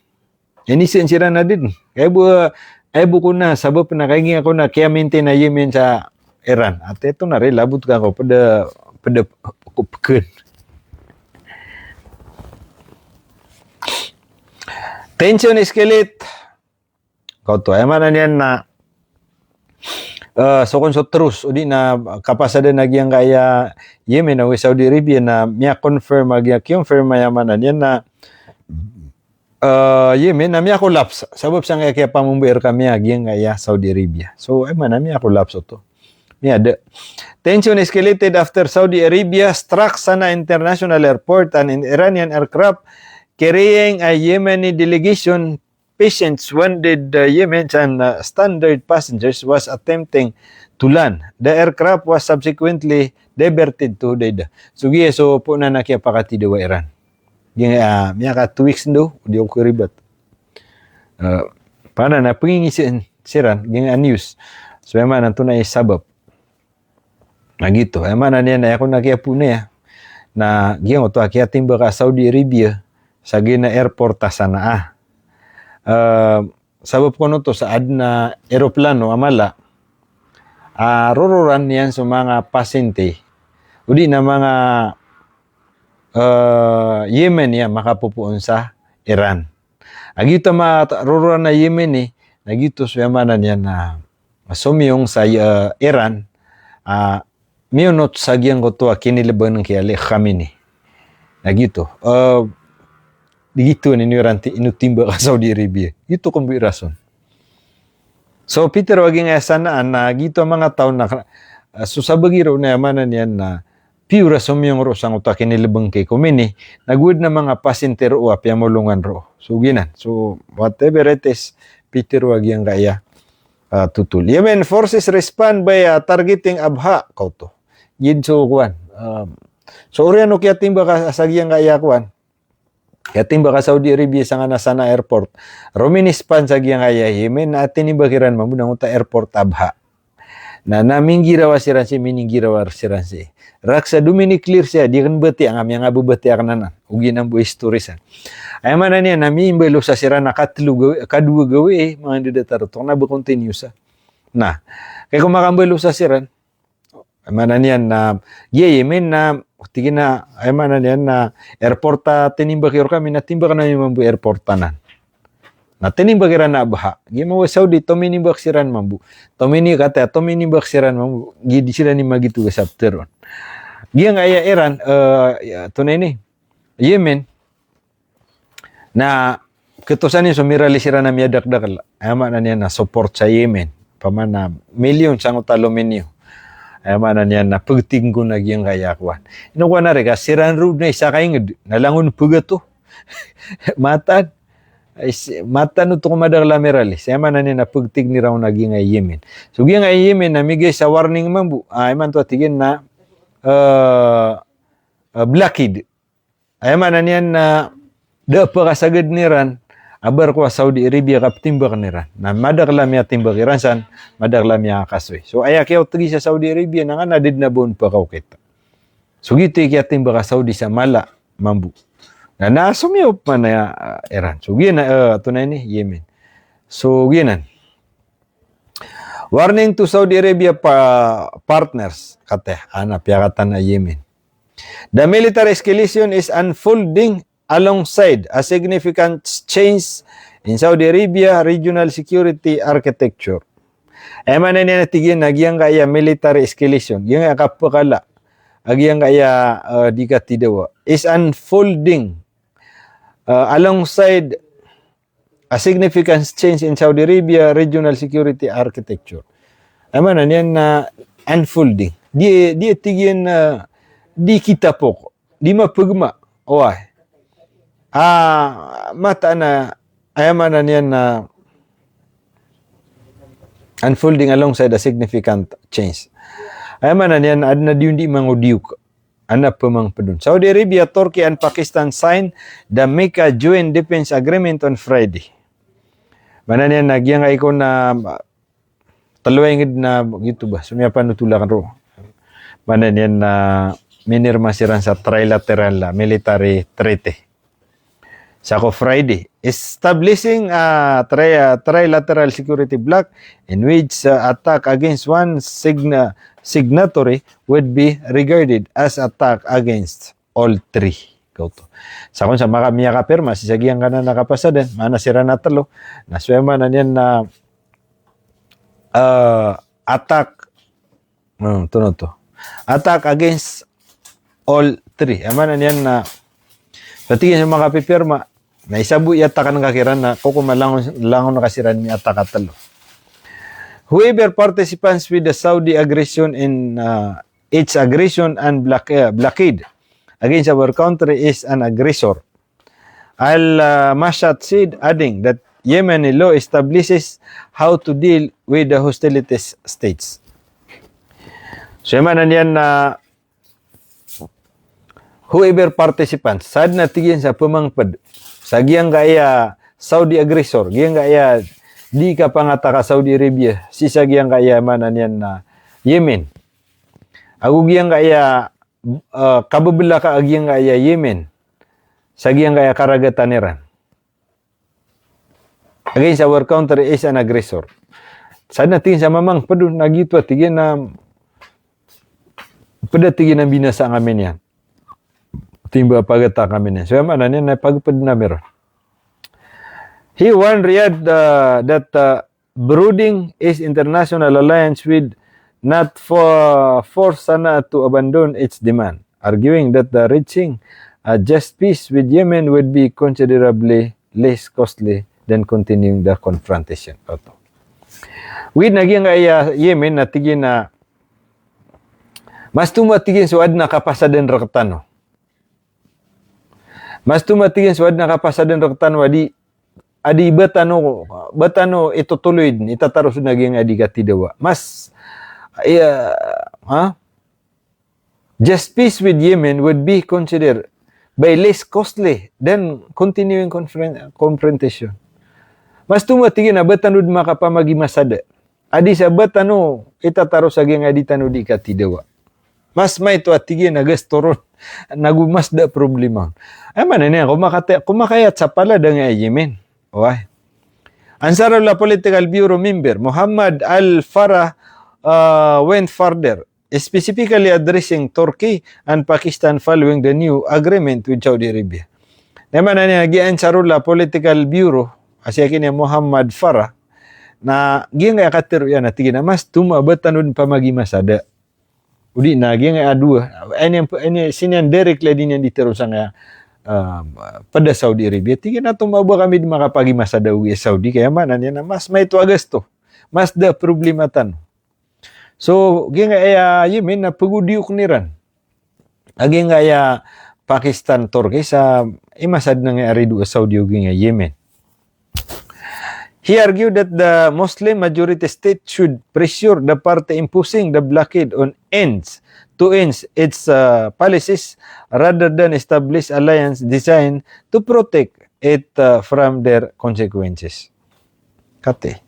Ini sin sira na din. Kaya bu, ay bu ko na, sabap na kaya ngiya ko na kaya maintain a Yemen sa Iran. Ati ito na re, labot ka ko, pada, pada ko peken. Tension escalate. Kaoto, aya maana niyan na, eh, so kon so terus, odi na kapasadan a giyangkaya Yemen, ago i Saudi Arabia na miya-confirm a giya, confirm aya maana niyan na, eh, Yemen na miya-collapse. Sabap sangkaya kiyapamomboy rkami a giyangkaya Saudi Arabia. So, aya maana miya-collapse oto. Miyada. Tension escalated after Saudi Arabia struck Sana'a International Airport and an Iranian aircraft carrying a Yemeni delegation patients wounded, uh, Yemen and, uh, stranded passengers was attempting to land. The aircraft was subsequently diverted to Hodeidah. So giya so poon a kiyapakatida o Iran. Giya, ah, miyaka two weeks ndo, di ako karibat. Ah, paana na pengingisi siran, giya news. So, aya maana antonaa i sabap. Na giyoto, aya maana niyan na aya kon a kiyapoon iyan. Na giyangkoto a kiyatimbak a Saudi Arabia sa giya airport a Sana'a. Eh, sabap kon oto sa aden a eroplano a mala a rororan iyan so manga pasyente. Odi na manga, eh, Yemen iyan makapopoon sa Iran. A giyoto a manga rororan a Yemeni, na giyoto so aya maana niyan na somiyong sa, eh, Iran, ah, miyonot sa giyangkoto a kinilebeng ki Ali Khamenei. Na giyoto, eh, di giyoto ino Iran ti-, ino timbak a Saudi Arabia. Giyoto kon bo i rason. So, pitero a giyangkaya Sana'a na giyoto a manga taw na, eh, so sabagi roo na aya maana niyan na piyora somiyong roo sangkoto a kinilebeng ki Khomeini, na go aden a manga pasyente roo a piyamolongan roo. So, giyanan. So, whatever it is, pitero a giyangkaya, ah, totol. Yemen forces respond by, ah, targeting Abha, kaoto. Giya so kowan. Um, so, oriyan o kiyatimbak a sa giyangkaya kowan. Kiyatimbak a Saudi Arabia sangkanan a Sana'a airport. Romini span sa giyangkaya Yemen, na tinimbak iran mambo na giyangkoto a airport Abha. Na, na minggirawa siran sii, mininggirawa siran sii. Raksa do mini-clear siya, di aken batiya, nga miyangababatiya aken anan. Ogaid na bo i story san. Aya maana niyan na mimbalosa siran a katlo gawii, kadowa gawii, eh, manga ndadatar oto, kena ba continuous a. Na, kay ko makambalosa siran, aya maana niyan na, giya Yemen na, tig iyan a, aya maana niyan na, airport a tinimbak iyo rkami, na timbak ami mambo airport anan. Na tinimbak iran a Abha. Giya mambo Saudi, tominimbak siran mambo. Tomini kata, tominimbak siran mambo. Giya di siran i magitoga sa pteron. Giyangkaya Iran, eh, ya, antonaa ini, Yemen. Na, ketosan iyan so mirali siran a miyadakdakel. Aya maana niyan na support sa Yemen. Opama na milyon sangkoto a lomi niyo. Aya maana niyan na pegtig nggon a giyangkaya kowan. Ino kowan a reka, siran roo den a isa ka inged. Na langon pegato. Mataan. Ay, si-, mataan oto ko madakel a mirali. Sa aya maana niyan na pegtig iran a giyangkaya Yemen. So giyangkaya Yemen na migay sa warning mambo. Ah, imanto a tig iyan na, eh, eh, blockade. Aya maana niyan na da a pakasagad iran a barko a Saudi Arabia ka ptimbaken iran. Na madakel a miyatimbak iran san, madakel a miyakasoy. So aya kiyaotegi sa Saudi Arabia na kena da den a ba on pakaokit. So giyoto i kiyatimbak a Saudi sa mala mambo. Na, na somiyop man a, ah, Iran. So giyanan, eh, antonaa ini, Yemen. So giyanan. Warning to Saudi Arabia pa-, partners, kata, ana piyakatan a Yemen. The military escalation is unfolding alongside a significant change in Saudi Arabia regional security architecture. Aya maana niyan na tig iyan a giyangkaya military escalation, giyangkaya kapekala a giyangkaya, eh, di katidawa is unfolding, eh, alongside a significant change in Saudi Arabia regional security architecture. Aya maana niyan na unfolding. Di, di tig iyan, eh, di kitapok, di mapegma. Oway. Ah, mataan a, aya maana niyan na unfolding alongside a significant change. Aya maana niyan na aden a di on di mangodiok. Ana pemangped on. Saudi Arabia, Turkey and Pakistan signed the Mecca Joint Defense Agreement on Friday. Maana niyan na giyangkai kon a telo a inged na giyoto ba so miyapanothol aken roo. Maana niyan na minirma siran sa trilateral military treaty. Sa ko Friday, establishing a tri-, a trilateral security bloc in which, uh, attack against one signa-, signatory would be regarded as attack against all three. Giyoto. Sa kon sa maka-, miyakapirma sii sa giyangkanan a kapasadan, maana siran a telo. Na so aya maana niyan na, uh, attack Hmm, tonaa oto. Attack against all three. Aya maana niyan na, so tig iyan so makapipirma, na isa bo i attack-an ka kiran na kokoman langon, langon ka siran i attack a telo. Whoever participants with the Saudi aggression in, uh, its aggression and block-, uh, blockade against our country is an aggressor. Al, uh, Mashat said, adding that Yemeni law establishes how to deal with the hostilities states. So, aya maana niyan na whoever participants, sa aden a tig iyan sa pemangped sa giyangkaya Saudi aggressor, giyangkaya di kapangattack a Saudi Arabia sii sa giyangkaya maana niyan na Yemen. Ago giyangkaya, uh, kabebelaka a giyangkaya Yemen sa giyangkaya karagatan iran against our country is an aggressor. Sa aden a tig iyan sa mamangped on, na giyoto a tig iyan na ped a tig iyan a binasa ami niyan. Timba pagattack ami niyan. So, aya maana niyan na pagped ami ron. He warned Riyadh, uh, that, uh, broadening its international alliance would not for, force Sana'a to abandon its demand, arguing that the reaching a just peace with Yemen would be considerably less costly than continuing the confrontation. Oto. Wid na giyangkaya Yemen na tig iyan na mas tomo a tig iyan so aden a kapasadan rektano. Mas tomo a tig iyan so aden a kapasadan rektano a di, a di ba tano, ba tano itotoloy den, itataros den a giyangkai a di katidawa. Mas, iya, ha? Just peace with Yemen would be considered by less costly than continuing confront-, confrontation. Mas tomo a tig iyan a ba tano den makapamagimasada a di sa ba tano itataros a giyangkai a di tano di katidawa. Mas maito a tig iyan a gasto ron, nago mas da problema. Aya maana niyan, ko makate-, ko makayat sa palad angkai a Yemen. Oway. Ansarullah Political Bureau member Muhammad Al Farah, uh, went further, specifically addressing Turkey and Pakistan following the new agreement with Saudi Arabia. Na aya maana niyan, giya Ansarullah Political Bureau, a siyakin iyan Muhammad Farah, na giyangkai a katharo iyan na tig iyan a mas tomo a ba tano den pamagimasada. O di na giyangkai a dowa, ini, ini, sii niyan directly a di niyan di tharoa sangkaya, ah, pd a Saudi Arabia. Tig iyan a tomo a ba kami di makapagimasada ogaid a Saudi, ka aya maana niyan na mas maito a gasto, mas da problema tano. So, giyangkai a Yemen na pagodiyoken iran a giyangkai a Pakistan, Turkey, sa imasad na ngkai a ridoay a Saudi o giyangkai a Yemen. He argued that the Muslim majority state should pressure the party imposing the blockade on ends to end its, uh, policies rather than establish alliance designed to protect it, uh, from their consequences. Kati.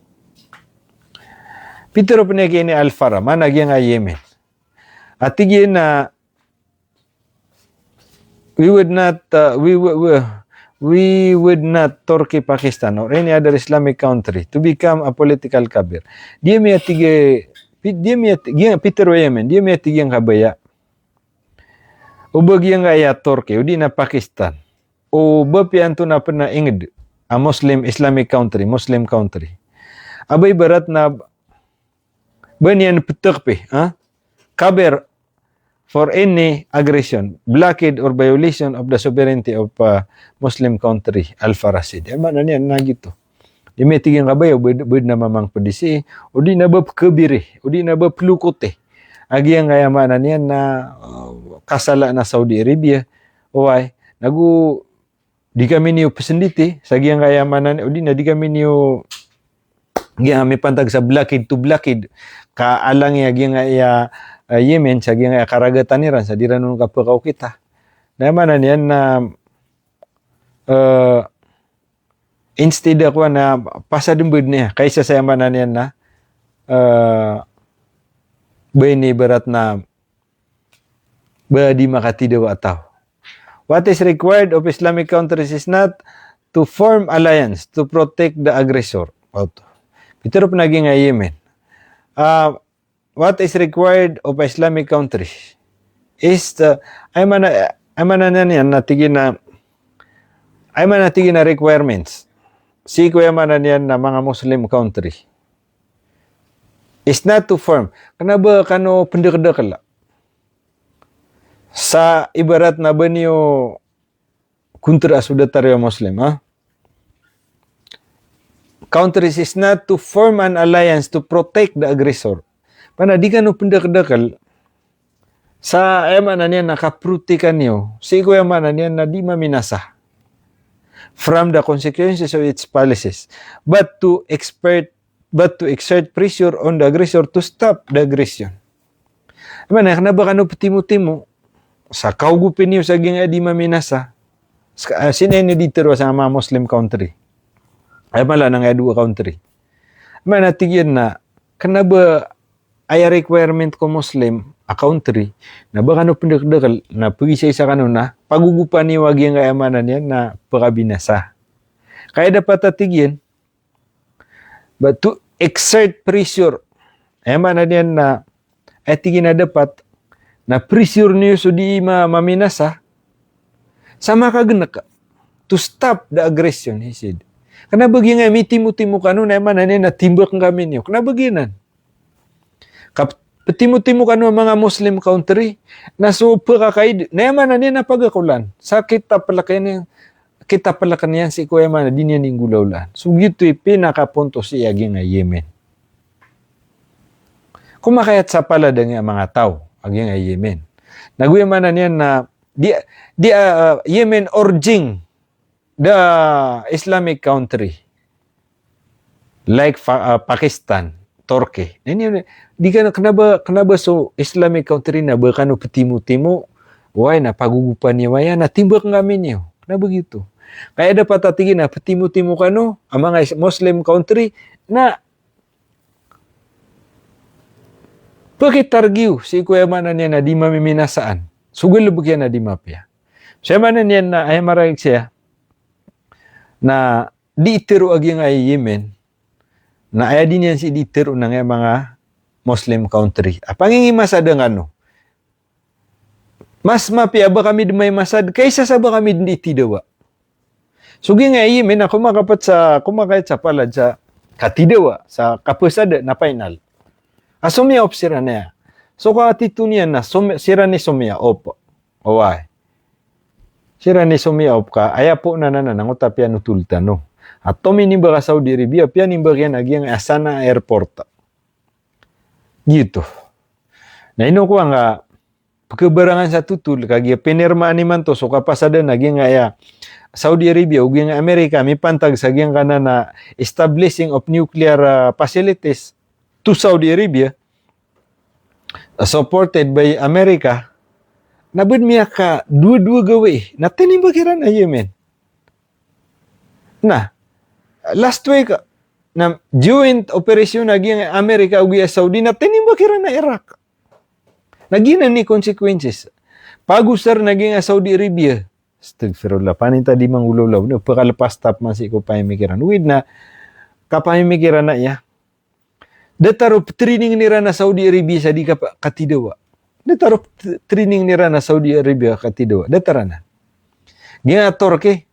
Pitharo pn iyan ki ini Al Farah, maana giyangkai a Yemen. A tig iyan a we would not, uh, we, we, we, we would not Turkey, Pakistan, or any other Islamic country to become a political cover. Di ami a tig iyan, pi-, di ami a tig iyan, pitharo a Yemen, di ami a tig iyan kabaya o ba giyangkai a Turkey, o di na Pakistan, o ba piyanto na pn a ingd a Muslim, Islamic country, Muslim country. A ba ibarat na ba niyan ptkhpi, ha? Cover for any aggression, blockade or violation of the sovereignty of, uh, Muslim country, Al-Farasid. Aya maana niyan na giyoto. Di miyatig iyan ka ba aya, bed, bed na mamangpd sii, o di na ba pkhabiri, o di na ba plokoti a giyangkaya maana niyan na, uh, kasalaan a Saudi Arabia, oway, nago di kami niyo psnditi sa giyangkaya maana niyan, o di na di kami niyo, giyangkaya mipantag sa blockade to blockade, kaalangi a giyangkaya, uh, Yemen, sa giyangkaya karagatan iran, sa di ran on kapakaokita. Na aya maana niyan na, uh, instead a kowan na pasad mbed niyan, kaisa sa aya maana niyan na, uh, ba ini ibarat na ba di makatidawa a taw. What is required of Islamic countries is not to form alliance to protect the aggressor. Oto. Pitharo pn a giyangkaya Yemen. Ah, what is required of Islamic countries is the, aya maana, aya maana niyan na tig iyan a, aya maana tig iyan a requirements sii ko aya maana niyan na manga Muslim country is not to form. Kna ba kano pndakdakl sa ibarat na ba niyo kontra so datar iyo a Muslim, ha? Countries is not to form an alliance to protect the aggressor. Maana di kano pndakdakl sa aya maana niyan na kaprotekan iyo sii ko aya maana niyan na di maminasa from the consequences of its policies, but to expert, but to exert pressure on the aggressor to stop the aggression. Aya maana, kna ba kano ptimotimo sa kaogopi niyo sa giyangkaya di maminasa. Ska, ah, sii niyan di tharoa sa manga Muslim country. Aya mala na ngaya dowa country. Aya maana tig iyan na, kna ba aya requirement ko Muslim a country, na ba kano pndakdakl, na pagisaisa kano na pagogopan iyo a giyangkaya maana niyan na pakabinasa. Ka aya dapat a tig iyan, but to exert pressure. Aya maana niyan na, aya tig iyan a dapat na pressure niyo so di ma-, maminasa sa makagnk, to stop the aggression, he said. Kna ba giyangkaya mitimotimo kano na aya maana niyan na timbakn kami niyo. Kna ba giyanan. Ka ptimotimo kano a manga Muslim country na so pkakaid, na aya maana niyan na pagakolan sa kitaplk iyan, kitaplk iyan sii ko aya maana di niyan inggolawlaan. So giyoto i pinakaponto sii a giyangkaya Yemen. Komakayat sa palad angkaya manga taw a giyangkaya Yemen. Nago aya maana niyan na di, di, ah, Yemen urging the Islamic country like Fa-, ah, Pakistan, Turkey. Na ini, di kano, kna ba, kna ba so Islamic country na ba kano ptimotimo, oway, na pagogopan iyo aya, na timbakn kami niyo. Kna ba giyoto. Ka aya dapat a tig iyan na ptimotimo kano a manga Is-, Muslim country na pakitargiyo sii ko aya maana niyan na di mamiminasaan. So galbk iyan na di mapiya. So aya maana niyan na aya marayag saya na di tharoa a giyangkaya Yemen, na aya di niyan sii di tharoa na ngaya manga Muslim country a pangingimasad angkano. Mas mapiya ba kami dn maimasad kaisa sa ba kami dn di tidawa. So giyangkaya Yemen na komakapet sa, komakayat sa palad sa katidawa, sa kapasad na final. A somiyaop siran aya. So katito niyan na somi-, siran i somiyaop. Oway. Siran i somiyaop ka, aya poon anan na ngoto a piyanotol tano. A tominimbak a Saudi Arabia, piyanimbak iyan a giyangkaya Sana'a airport. Giyoto. Na ino kowan ka pkhabarangan sa totol, kagiya pinirmaan imanto so kapasadan a giyangkaya Saudi Arabia o giyangkaya Amerika mipantag sa giyangkanan a establishing of nuclear, ah, facilities to Saudi Arabia, supported by America, na bad miyakadowa-dowa gawii na tinimbak iran a Yemen. Na last week na joint operation a giyangkaya Amerika ago giyangkaya Saudi na tinimbak iran a Iraq. Na giyanan i consequences. Pagosar na giyangkaya Saudi Arabia. Astagfirullah. Paninta di manggolawla. Na pkhalpas tap man sii ko pamimikiran. Wid na kapamimikiran aya. Datar o ptraining iran a Saudi Arabia sa di kapa-, katidawa. Datar o ptraining iran a Saudi Arabia katidawa. Datar anan. Giyangkaya Turkey,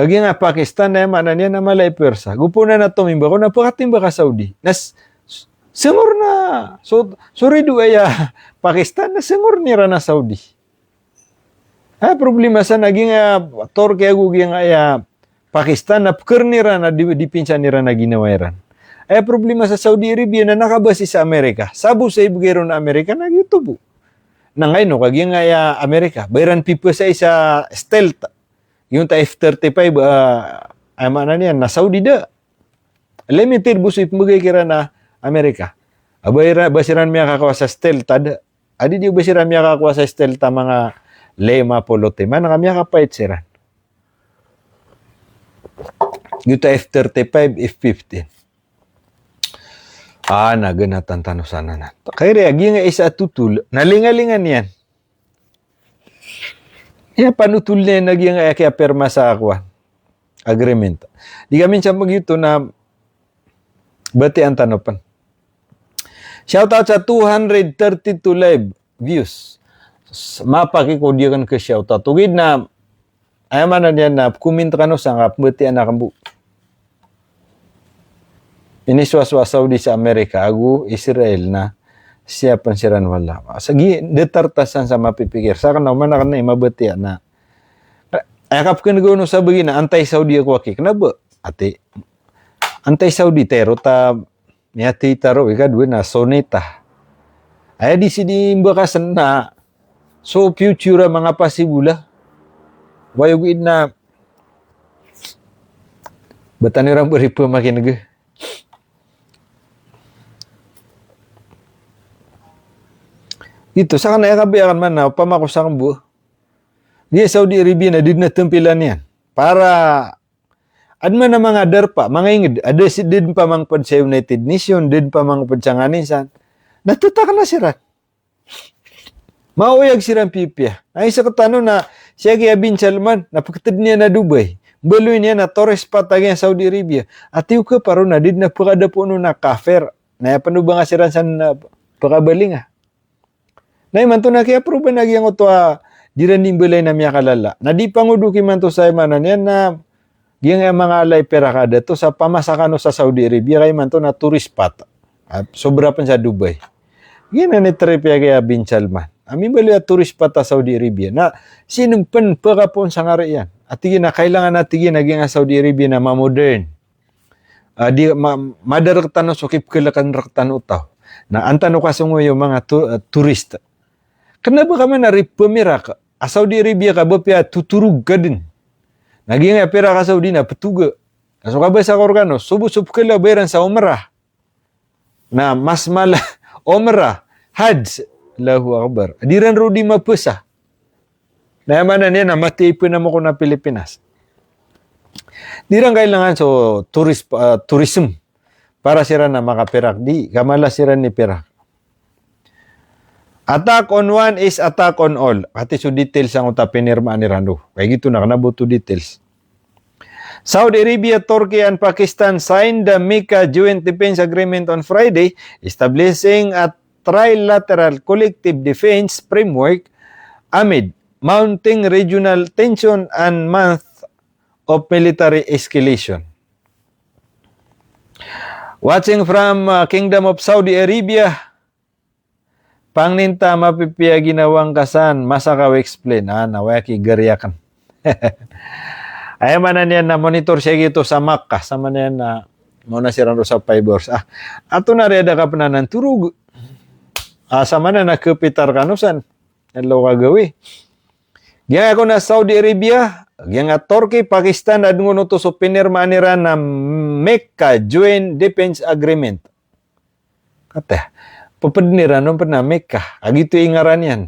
Agi nga Pakistan na aya maana niyan na mala i puwersa. Gopo na na tomimba ko na pakatimba ka Saudi. Na s-, s-, sengor na, so, so rido aya Pakistan na sengor iran a Saudi. Aya problema san agi nga Turkey ago agi nga aya Pakistan na pekeren iran a di, dipinsa iran a ginawa iran. Aya problema sa Saudi Arabia na nakabasi sa Amerika. Sabo sa ibegay ron a Amerika na giyoto bo. Na ngayon, agi nga aya Amerika, ba iran pipesa isa stealth. Giyoto a F thirty-five, ah, aya maana niyan na Saudi da. Limited bo so ipembegay kiran a Amerika. A ba iran, ba siran miyakakowa sa stealth a da. A di di ba siran miyakakowa sa stealth a manga lima polo tima, na miyakapait siran. Giyoto a F thirty-five, F fifteen. Ah, na genatan tano sa anan. Kagiya agi nga isa a totol, na lingalingan iyan. Aya panotol niyan agi nga aya kiyapirma sa kowan, agreement. Di ka minsan magiyoto na batian tano pen. Shout out sa two hundred thirty-two live views. S-, mapakikodiyakan ke shout out. Ogaid na, aya maana niyan na comment kano sa nga pembatian aken bo. Inisowasowa Saudi sa Amerika ago Israel na siyapen siran wala. Sa gi, datar ta san sa mapipikir. Sa aken na oman aken na i mabatiya na. Aya kapeken ko no sa bagi na anti-Saudi ako aki. Kena ba? Ati, anti-Saudi tero ta, miyati taro, ikadowa na Sunni ta. Aya di sii di mbakasen na so future a manga pasibola. Wayo gid na batan iran beri pemakinega. Ito, sa aken aya kabiyakan man na, opama ko sa aken bo. Di Saudi Arabia na di den a tempilan iyan. Para, aden man a manga darpa, manga inged, a da sii den pamangped sa United Nation, den pamangped sa nganin san. Na tetak na siran. Maoyag siran pipiya. Na isa ketano na, siyagi a Bin Salman, na peketeden iyan a Dubai. Mbaloy niyan a tourist spot agi a Saudi Arabia. Ati o keparo na di den a pekadapo no na kafer. Na aya pen o ba nga siran san, ah, pekabalinga. Na imanto na kiyaproban a giyangkoto a di ran di mbalay na miyakalala. Na di pangodok imanto sa aya maana niyan na giyangkaya manga ala i pirak a dato sa pamasa kano sa Saudi Arabia ka imanto na tourist spot. Ah, sobra pen sa Dubai. Giyanan i trip iyan a Bin Salman. A mimbaloy a tourist spot a Saudi Arabia. Na sii pen pekapoon sa ngari iyan. A tig iyan a kailangan a tig iyan a giyangkaya Saudi Arabia na ma-modern. Ah, di ma-, madar rektano so kipekelekan rektano taw. Na an tano kasongowi o manga tu-, ah, tourist. Kena ba ka man a di pemirak a Saudi Arabia ka ba piya totorog ka den. Na giyangkaya pirak a Saudi na petoga. Na so kabasa ko rekano, so bo so pekelabayan sa Umrah. Na mas mala, Umrah, Hajj, Allahu Akbar. Di ran roo di mapesa. Na aya maana niyan na matiya i penamoko na Pilipinas. Di ran kailangan so touris-, ah, tourism para siran na makapirak di, ka mala siran i pirak. Attack on one is attack on all. Katii so details angkoto a pinirmaan iran do. Kagiya giyoto na kena bo oto details. Saudi Arabia, Turkey, and Pakistan signed the Mecca Joint Defense Agreement on Friday, establishing a trilateral collective defense framework amid mounting regional tension and months of military escalation. Watching from, uh, Kingdom of Saudi Arabia, Pangnin ta mapipiya ginawa ngka san, masa ka o explain, ah, na waya ki gariyaken. Aya maana niyan na monitor siya giyoto sa Makkah, sa maana niyan na maona siran roo sa five hours. Ah, ato na riya da ka pen anan torog. Ah, sa maana na kepitar kano san. Elo ka gawi. Giyangkaya kon a Saudi Arabia, giyangkaya Turkey, Pakistan, aden kon oto so pinirmaan iran na Mecca Joint Defense Agreement. Kata, pepeden iran on pen a Mecca, a giyoto i ngaran iyan.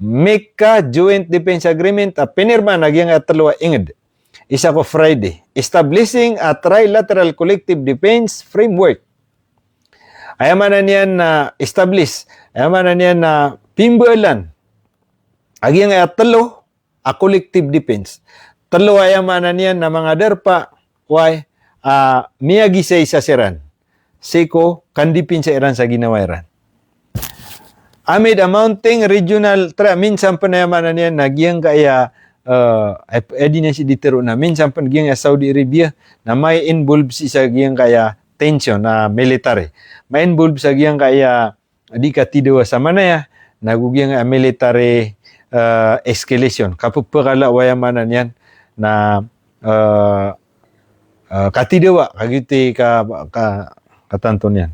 Mecca Joint Defense Agreement, a pinirmaan a giyangkaya telo a inged. Isa ko Friday, establishing a trilateral collective defense framework. Aya maana niyan na establish, aya maana niyan na pimbalan a giyangkaya telo a collective defense. Telo aya maana niyan na manga darpa, way, ah, miyagisaisa siran sii ko kandipinsa iran sa ginawa iran. Amid a mounting regional threat, minsan pen aya maana niyan na giyangkaya, eh, ep-, edi na si di tero na minsan pen giyangkaya Saudi Arabia na ma-involve sii sa giyangkaya tension na military. Ma-involve sa giyangkaya di katidawa sa manaya, na go giyangkaya military, eh, escalation. Kapepekala o aya maana niyan na, eh, eh, katidawa, kagiya ka, ka, katanto niyan.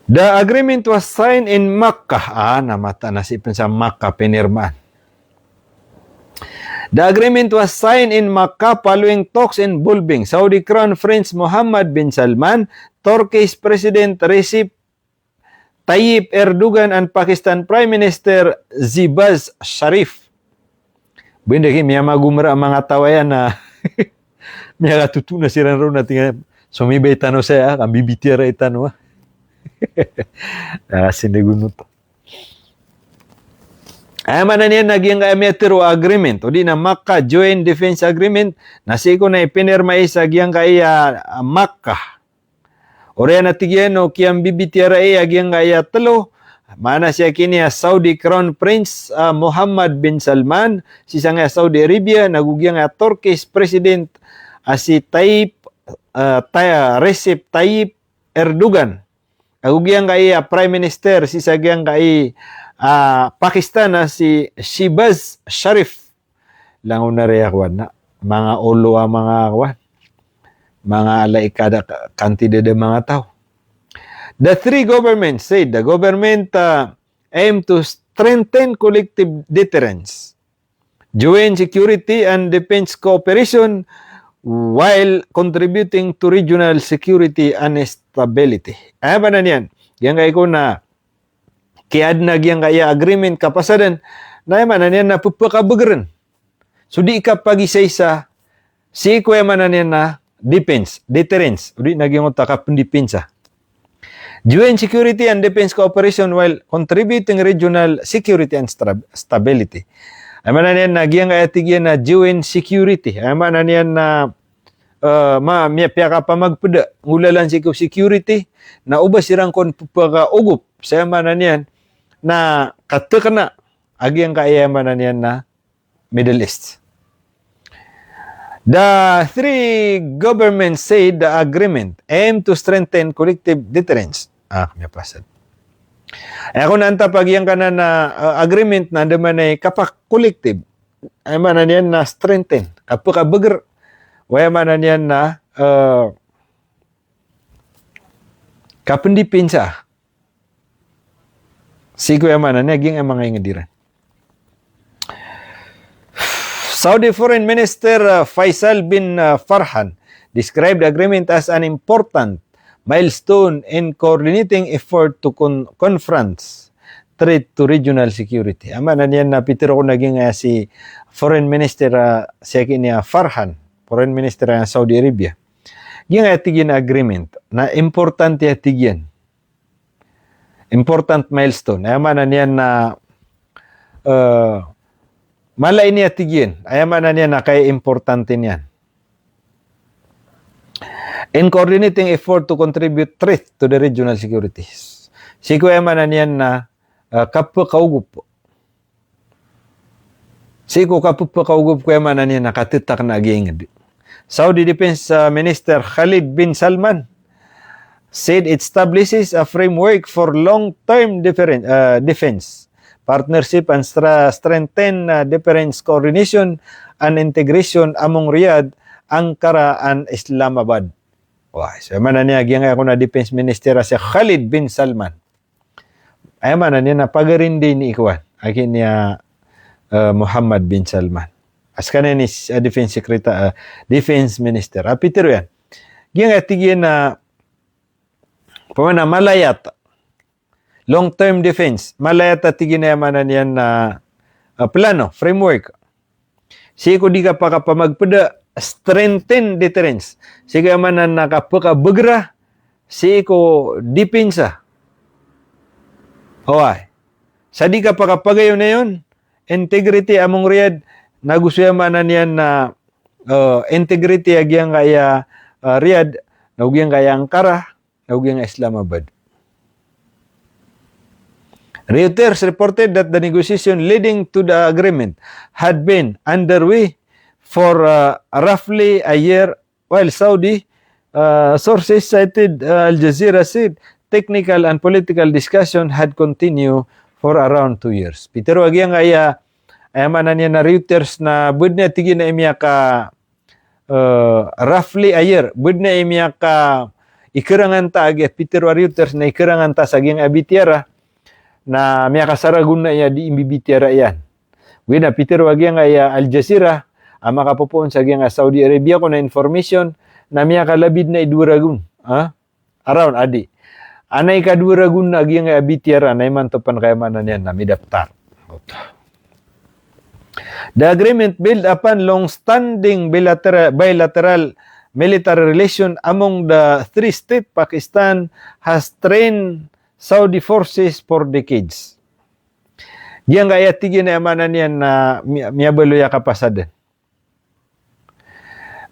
The agreement was signed in Makkah. Ah, na mataan a sii pen sa Makkah pinirmaan. The agreement was signed in Makkah following talks involving Saudi Crown Prince Mohammed bin Salman, Turkish President Recep Tayyip Erdogan and Pakistan Prime Minister Shehbaz Sharif. Benda ki miyamagomera a manga taw aya na miyakatoto na siran roo na tig iyan a, "Somibay tano saya, kambibitiyarai tano, ah." Na sii gonot. Aya maana niyan na giyangkaya miyatero a agreement, odi na Makkah Joint Defense Agreement, na sii ko na ipinirma sa giyangkaya, ah, Makkah. Oriyan a tig iyan o kiyambibitiyarai a giyangkaya telo, maana siya kini a Saudi Crown Prince, ah, Mohammed bin Salman, sii sangkaya Saudi Arabia, na go giyangkaya Turkish President a si Tayyip, ah, Tay-, Recep Tayyip Erdogan. Ago giyangkaya Prime Minister sii sa giyangkaya, ah, Pakistan a si Shehbaz Sharif. Langon a riya kowan na manga olo a manga kowan, manga ala i kada ka-, kantidad a manga taw. The three governments said the government, uh, aim to strengthen collective deterrence, joint security and defense cooperation while contributing to regional security and stability. Aya maana niyan, giyangkaya ko na kiyaadn a giyangkaya agreement kapasadan, na aya maana niyan na pepakabegern so di kapagisaisa sii ko aya maana niyan na defense, deterrence, odi na giyangkoto a kapendipinsa. Joint security and defense cooperation while contributing regional security and stra-, stability. Aya maana niyan na giyangkaya tig iyan a joint security. Aya maana niyan na, eh, ma-, miya-, piyakapamagpeda, nggolalan sii ko security, na oba siran kon pepakaogop. Sa aya maana niyan na katekena a giyangkaya aya maana niyan na Middle East. The three governments said the agreement aim to strengthen collective deterrence. Ah, miyapasad. Aya ko na antap a giyangkanan a, uh, agreement na anda maana i kapa-collective. Aya maana niyan na strengthen. Kapekabeger. O aya maana niyan na, uh, kapendipinsa. Sii ko aya maana niyan a giyangkaya manga inged iran. Saudi Foreign Minister, uh, Faisal bin, uh, Farhan described the agreement as an important milestone in coordinating effort to con-, confront threat to regional security. Aya maana niyan na pitharo kon a giyangkaya si Foreign Minister, uh, sii kini a Farhan, Foreign Minister a Saudi Arabia. Giyangkaya tig iyan a agreement na important aya tig iyan. Important milestone. Aya maana niyan na, eh, mala ini a tig iyan. Aya maana niyan na kaya importante niyan. In coordinating effort to contribute threat to the regional security. Sii ko aya maana niyan na, eh, kapekaogop. Sii ko kapepakaogop ko aya maana niyan na katetakna a giyangkai. Saudi Defense, uh, Minister Khalid bin Salman said it establishes a framework for long-term deferen-, uh, defense partnership and stra-, strengthen, uh, defense coordination and integration among Riyadh, Ankara, and Islamabad. Wah, so aya maana niyan a giyangkai kon a Defense Minister a si Khalid bin Salman. Aya maana niyan na pagarin di ni ikowan, aki niya, eh, Mohammed bin Salman. A sekaniyan i s-, eh, defense secreta-, eh, defense minister. A pitharo iyan. Giyangkai a tig iyan na, opama na malayat. Long term defense. Malayat a tig iyan aya maana niyan na, eh, plano, framework. Sii ko di kapakapamagpeda, strengthen deterrence. Sii ko aya maana na kapekabegera, sii ko dipinsa. Oway. Sa di kapakapagayon-ayon, integrity among Riyadh, nago so aya maana niyan na, eh, integrity a giyangkaya, eh, Riyadh, nago giyangkaya Ankara, nago giyangkaya Islamabad. Reuters reported that the negotiation leading to the agreement had been underway for, uh, roughly a year, while Saudi, uh, sources cited, uh, Al Jazeera said technical and political discussion had continued for around two years. Pitharo a giyangkaya, aya maana niyan na Reuters na badn a tig iyan a miyaka eh, roughly a year, badn a miyaka, ikaranganta a giya pitharo a Reuters na ikaranganta sa giyangkaya B T R a, na miyakasaragon na iya di imbi-B T R iyan. Oway na pitharo a giyangkaya Al Jazeera a makapopoon sa giyangkaya Saudi Arabia ko na information na miyakalabid na i dowa ragon. Ha? Around, adi. Ana ikadowa ragon a giyangkaya B T R a na imanto pn ka aya maana niyan na midaptar. The agreement built upon long-standing bilateral, bilateral military relation among the three state. Pakistan has trained Saudi forces for decades. Giyangkaya tig iyan a aya maana niyan na mi-, miyabaloy a kapasadan.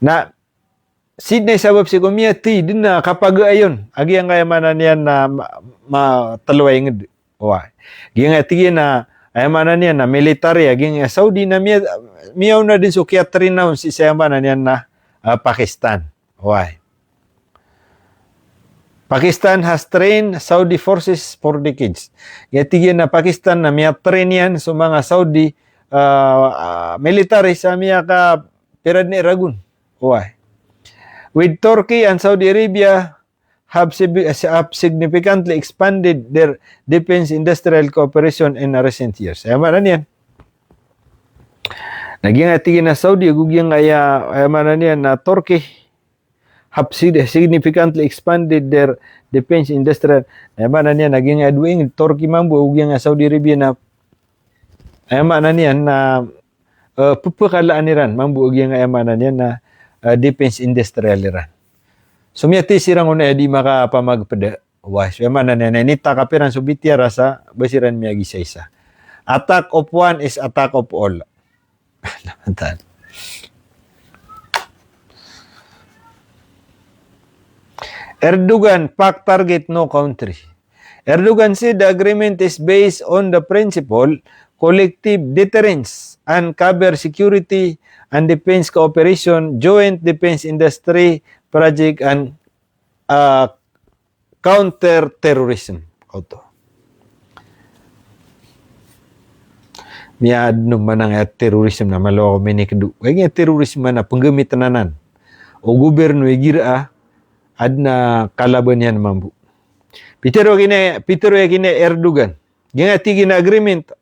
Na sii dn i sabap sii ko miyathay dn a kapagaayon a giyangkaya maana niyan na ma-, matlo a ingd. Oway. Giyangkaya tig iyan a aya maana niyan na military a giyangkaya Saudi na miya-, miyaona dn so kiyatrain on sii sa aya maana niyan na, ah, Pakistan. Oway. Pakistan has trained Saudi forces for decades. Aya tig iyan a Pakistan na miyatrain iyan so manga Saudi, ah, ah, military sa miyakapira dn i ragon. Oway. With Turkey and Saudi Arabia have sig-, have significantly expanded their defense industrial cooperation in recent years. Aya maana niyan. Na giyangkaya tig iyan a Saudi, ago giyangkaya, aya maana niyan na Turkey, have sig-, significantly expanded their defense industrial. Aya maana niyan na giyangkaya dowa ingd, Turkey mambo, ago giyangkaya Saudi Arabia na, aya maana niyan na, eh, pphakalaan iran mambo a giyangkaya maana niyan na, eh, defense industrial iran. So miyathay siran on a di makapamagpda. Oway, so aya maana niyan na initakap iran so B T R a sa ba siran miyagisaisa. Attack of one is attack of all. Erdogan, pact target no country. Erdogan said the agreement is based on the principle collective deterrence and cover security and defense cooperation, joint defense industry project and, ah, counter terrorism. Oto. Miyaadn o maana a terrorism na malo ako minikdo. Aya terrorism na pnggamitn anan o gobyerno igira a adn a kalaban iyan mambo. Pitharo a giya, pitharo a giya Erdogan. Giyangkaya tig iyan a agreement.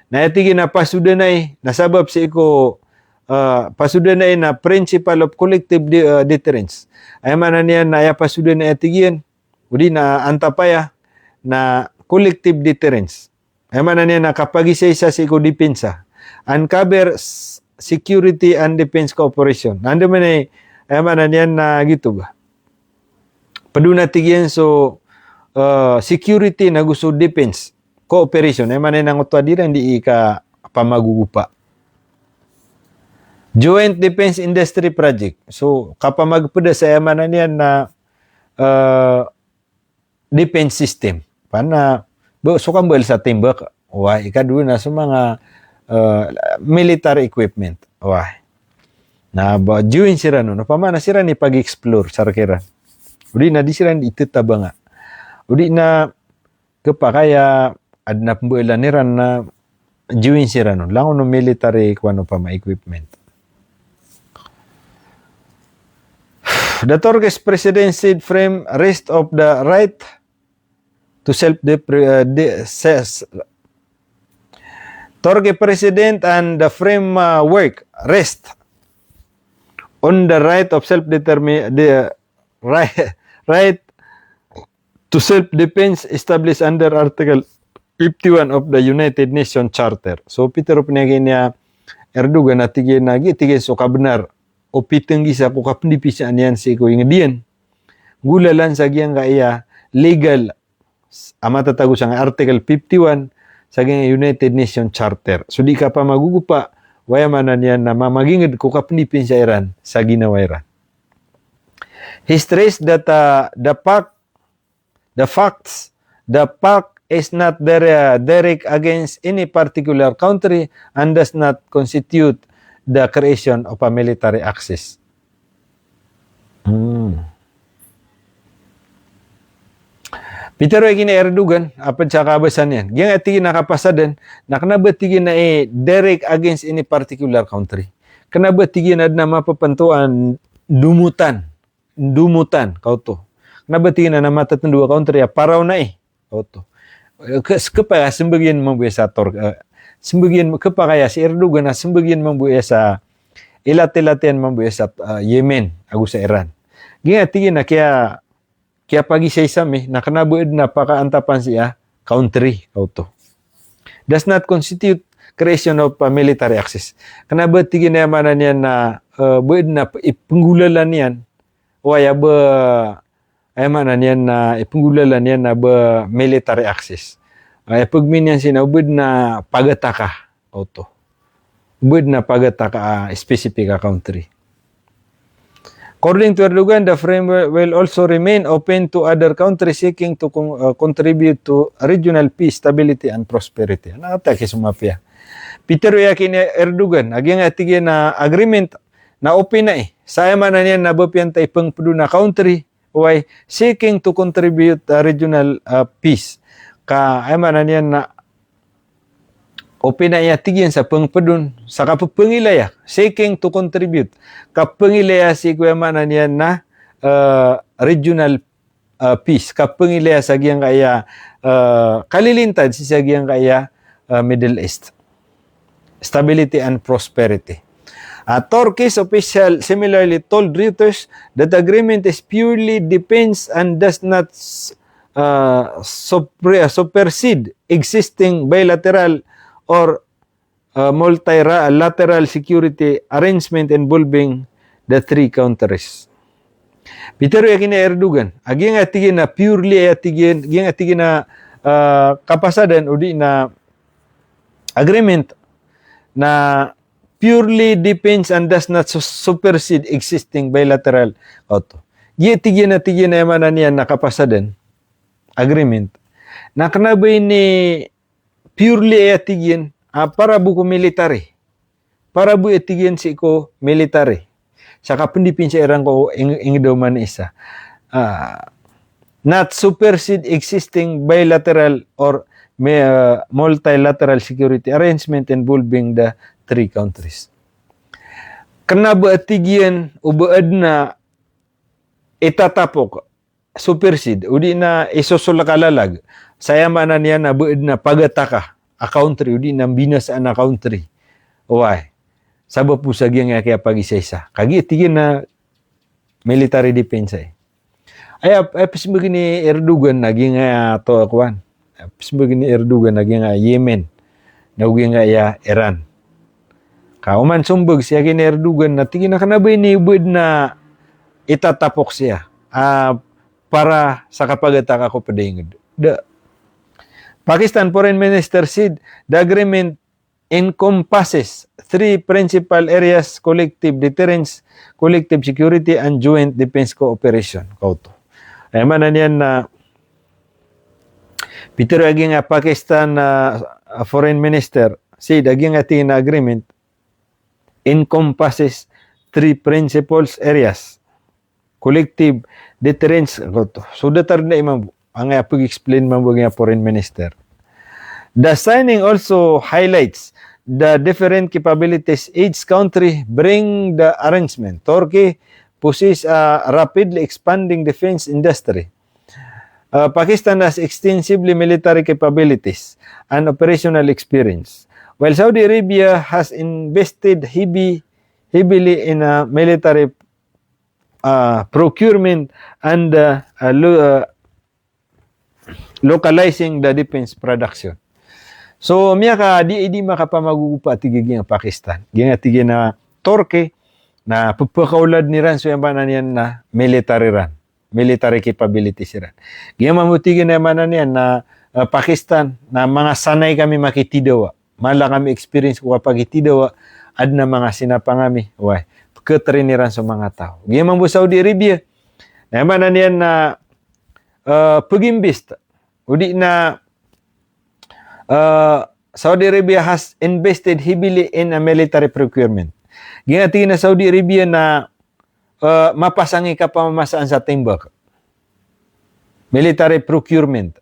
Na aya tig iyan a pasodanay na sabap sii ko, ah, pasodanay na principle of collective de-, ah, deterrence. Aya maana niyan na aya pasodanay a tig iyan, odi na antap aya na collective deterrence. Aya maana niyan na kapagisaisa sii ko depensa. And cover s-, security and defense cooperation. Na andamanaya, aya maana niyan na giyoto ba. Pd on a tig iyan so, eh, security nago so defense cooperation. Aya maana niyan na ngoto a di iran di i kapamagogopa. Joint Defense Industry Project. So, kapamagpda sa aya maana niyan na, eh, defense system. Pn a, ba, so kambal sa timbak, oway, ikadowa na so manga, eh, military equipment, oway. Na ba, join siran on, opama na siran i pag-explore sa rk iran. Odi na di siran i ttabanga. Odi na khapakay a adn a pmbaalan iran na join siran on. Langon o military, kowan, opama equipment. The Turkish president said frame rest of the right to self depre-, uh, de-, ses-, Turkey president and the framework rest on the right of self-determi-, the right, right to self-defense established under Article fifty-one of the United Nations Charter. So, pitharo pn a giya Erdogan a tig iyan a giya, tig iyan, so kabnar o pitnggisa ko kapndipinsa niyan sii ko ingd iyan. Golalan sa giyangkaya legal s-, a matatago sangkai Article fifty-one sa giyangkai United Nations Charter. So di kapamagogopa, aya maana niyan na mamagingd ko kapndipinsa iran sa ginawa iran. He stressed that, uh, the fact, the facts, the fact is not dire-, direct against any particular country and does not constitute the creation of a military axis. Hmm. Pitharo iyan ki Erdogan, a pd sa kabasa niyan. Giyangkaya tig iyan a kapasadan, na kna ba tig iyan a i direct against any particular country. Kna ba tig iyan a adn a mapapantag a ndomotan, ndomotan, kaoto. Kna ba tig iyan a matatndo a country a paraw na i, kaoto. Ke-, kepakay a smbag iyan mambo sa Turkey, eh, smbag iyan, kepakay a si Erdogan a smbag iyan mambo sa, ilat-ilat iyan mambo sa, eh, Yemen, ago sa Iran. Giyangkaya tig iyan a kiya, kiyapagisaisa mi, na kna ba adn a pakaantapan sii a country, kaoto. Does not constitute creation of a military axis. Kna ba tig iyan a aya maana niyan na, eh, ba adn a p-, ipnggolalan iyan, o aya ba, aya maana niyan na ipnggolalan iyan a ba military axis. Aya pagmi niyan sii na o ba adn a pagataka, kaoto. O ba adn a pagataka a specific a country. According to Erdogan, the framework will also remain open to other countries seeking to con-, uh, contribute to regional peace, stability, and prosperity. Na, ta ki so mapiya. Pitharo iyan ki Erdogan, a giyangkaya tig iyan a agreement na open na i. Sa aya maana niyan na ba piyantay pngpdon a country, why, seeking to contribute, uh, regional, uh, peace. Ka aya maana niyan na open na aya tig iyan sa pngpdon, sa kapphangilaya, seeking to contribute. Kapphangilaya sii ko aya maana niyan na, eh, regional, eh, peace. Kapphangilaya sa giyangkaya, eh, kalilintad sii sa giyangkaya, eh, Middle East. Stability and prosperity. A Turkish official similarly told Reuters that agreement is purely defense and does not, uh, supre-, supersede existing bilateral or, uh, multilateral security arrangement involving the three countries. Pitharo iyan ki Erdogan, a giyangkaya tig iyan a purely aya tig iyan, giyangkaya tig iyan a, uh, kapasadan odi na agreement na purely defense and does not su-, supersede existing bilateral, kaoto. Giya tig iyan a tig iyan a aya maana niyan na kapasadan, agreement, na kna ba ini purely aya tig iyan a para bo ko military. Para bo aya tig iyan sii ko military. Sa kapndipinsa iran ko ing-, ingd a oman isa. Ah, not supersede existing bilateral or me-, ah, multilateral security arrangement involving the three countries. Kna ba tig iyan o ba adn a itatapok, supersede, odi na isosolkalalag. Sa aya maana niyan na ba adn a pagataka a country, odi na mbinasaan a country. Oway. Sabap bo sa giyangkaya kiyapagisaisa. Kagiya tig iyan a military defense ay. Aya, aya psmbag ni Erdogan na giyangkaya to kowan. Aya psmbag ni Erdogan na giyangkaya Yemen. Na giyangkaya Iran. Ka oman sombag sii ki Erdogan na tig iyan a kna ba ini o ba adn a itatapok siya. Ah, para sa kapagataka ko pd a ingd. Da. Pakistan Foreign Minister said the agreement encompasses three principal areas: collective deterrence, collective security, and joint defense cooperation. Kaoto. Aya maana niyan na pitharo a giyangkaya Pakistan, ah, Foreign Minister, said a giyangkaya tig iyan a agreement encompasses three principal areas: collective deterrence, kaoto. So datar na i mambo angkaya pag-explain mambo a giyangkaya Foreign Minister. The signing also highlights the different capabilities each country bring the arrangement. Turkey possess a rapidly expanding defense industry. Uh, Pakistan has extensively military capabilities and operational experience, while Saudi Arabia has invested heavy, heavily in, uh, military, uh, procurement and, uh, uh, lo-, uh, localizing the defense production. So, miyaka di, di makapamagogopa tig iyan a Pakistan. Giyangkaya tig iyan a Turkey, na pphakaoladn iran so aya maana niyan na military iran. Military capabilities iran. Giya mambo tig iyan a aya maana niyan na, eh, Pakistan, na manga sanay kami makitidawa. Mala kami experience ko kapakitidawa, adn a manga sinapang ami. Oway, pkhatrain iran so manga taw. Giya mambo Saudi Arabia, na aya maana niyan na, eh, pag-invest. Odi na Uh, Saudi Arabia has invested heavily in a military procurement. Giya tig iyan a Saudi Arabia na, uh, mapasang i kapamamasaan sa timbak. Military procurement.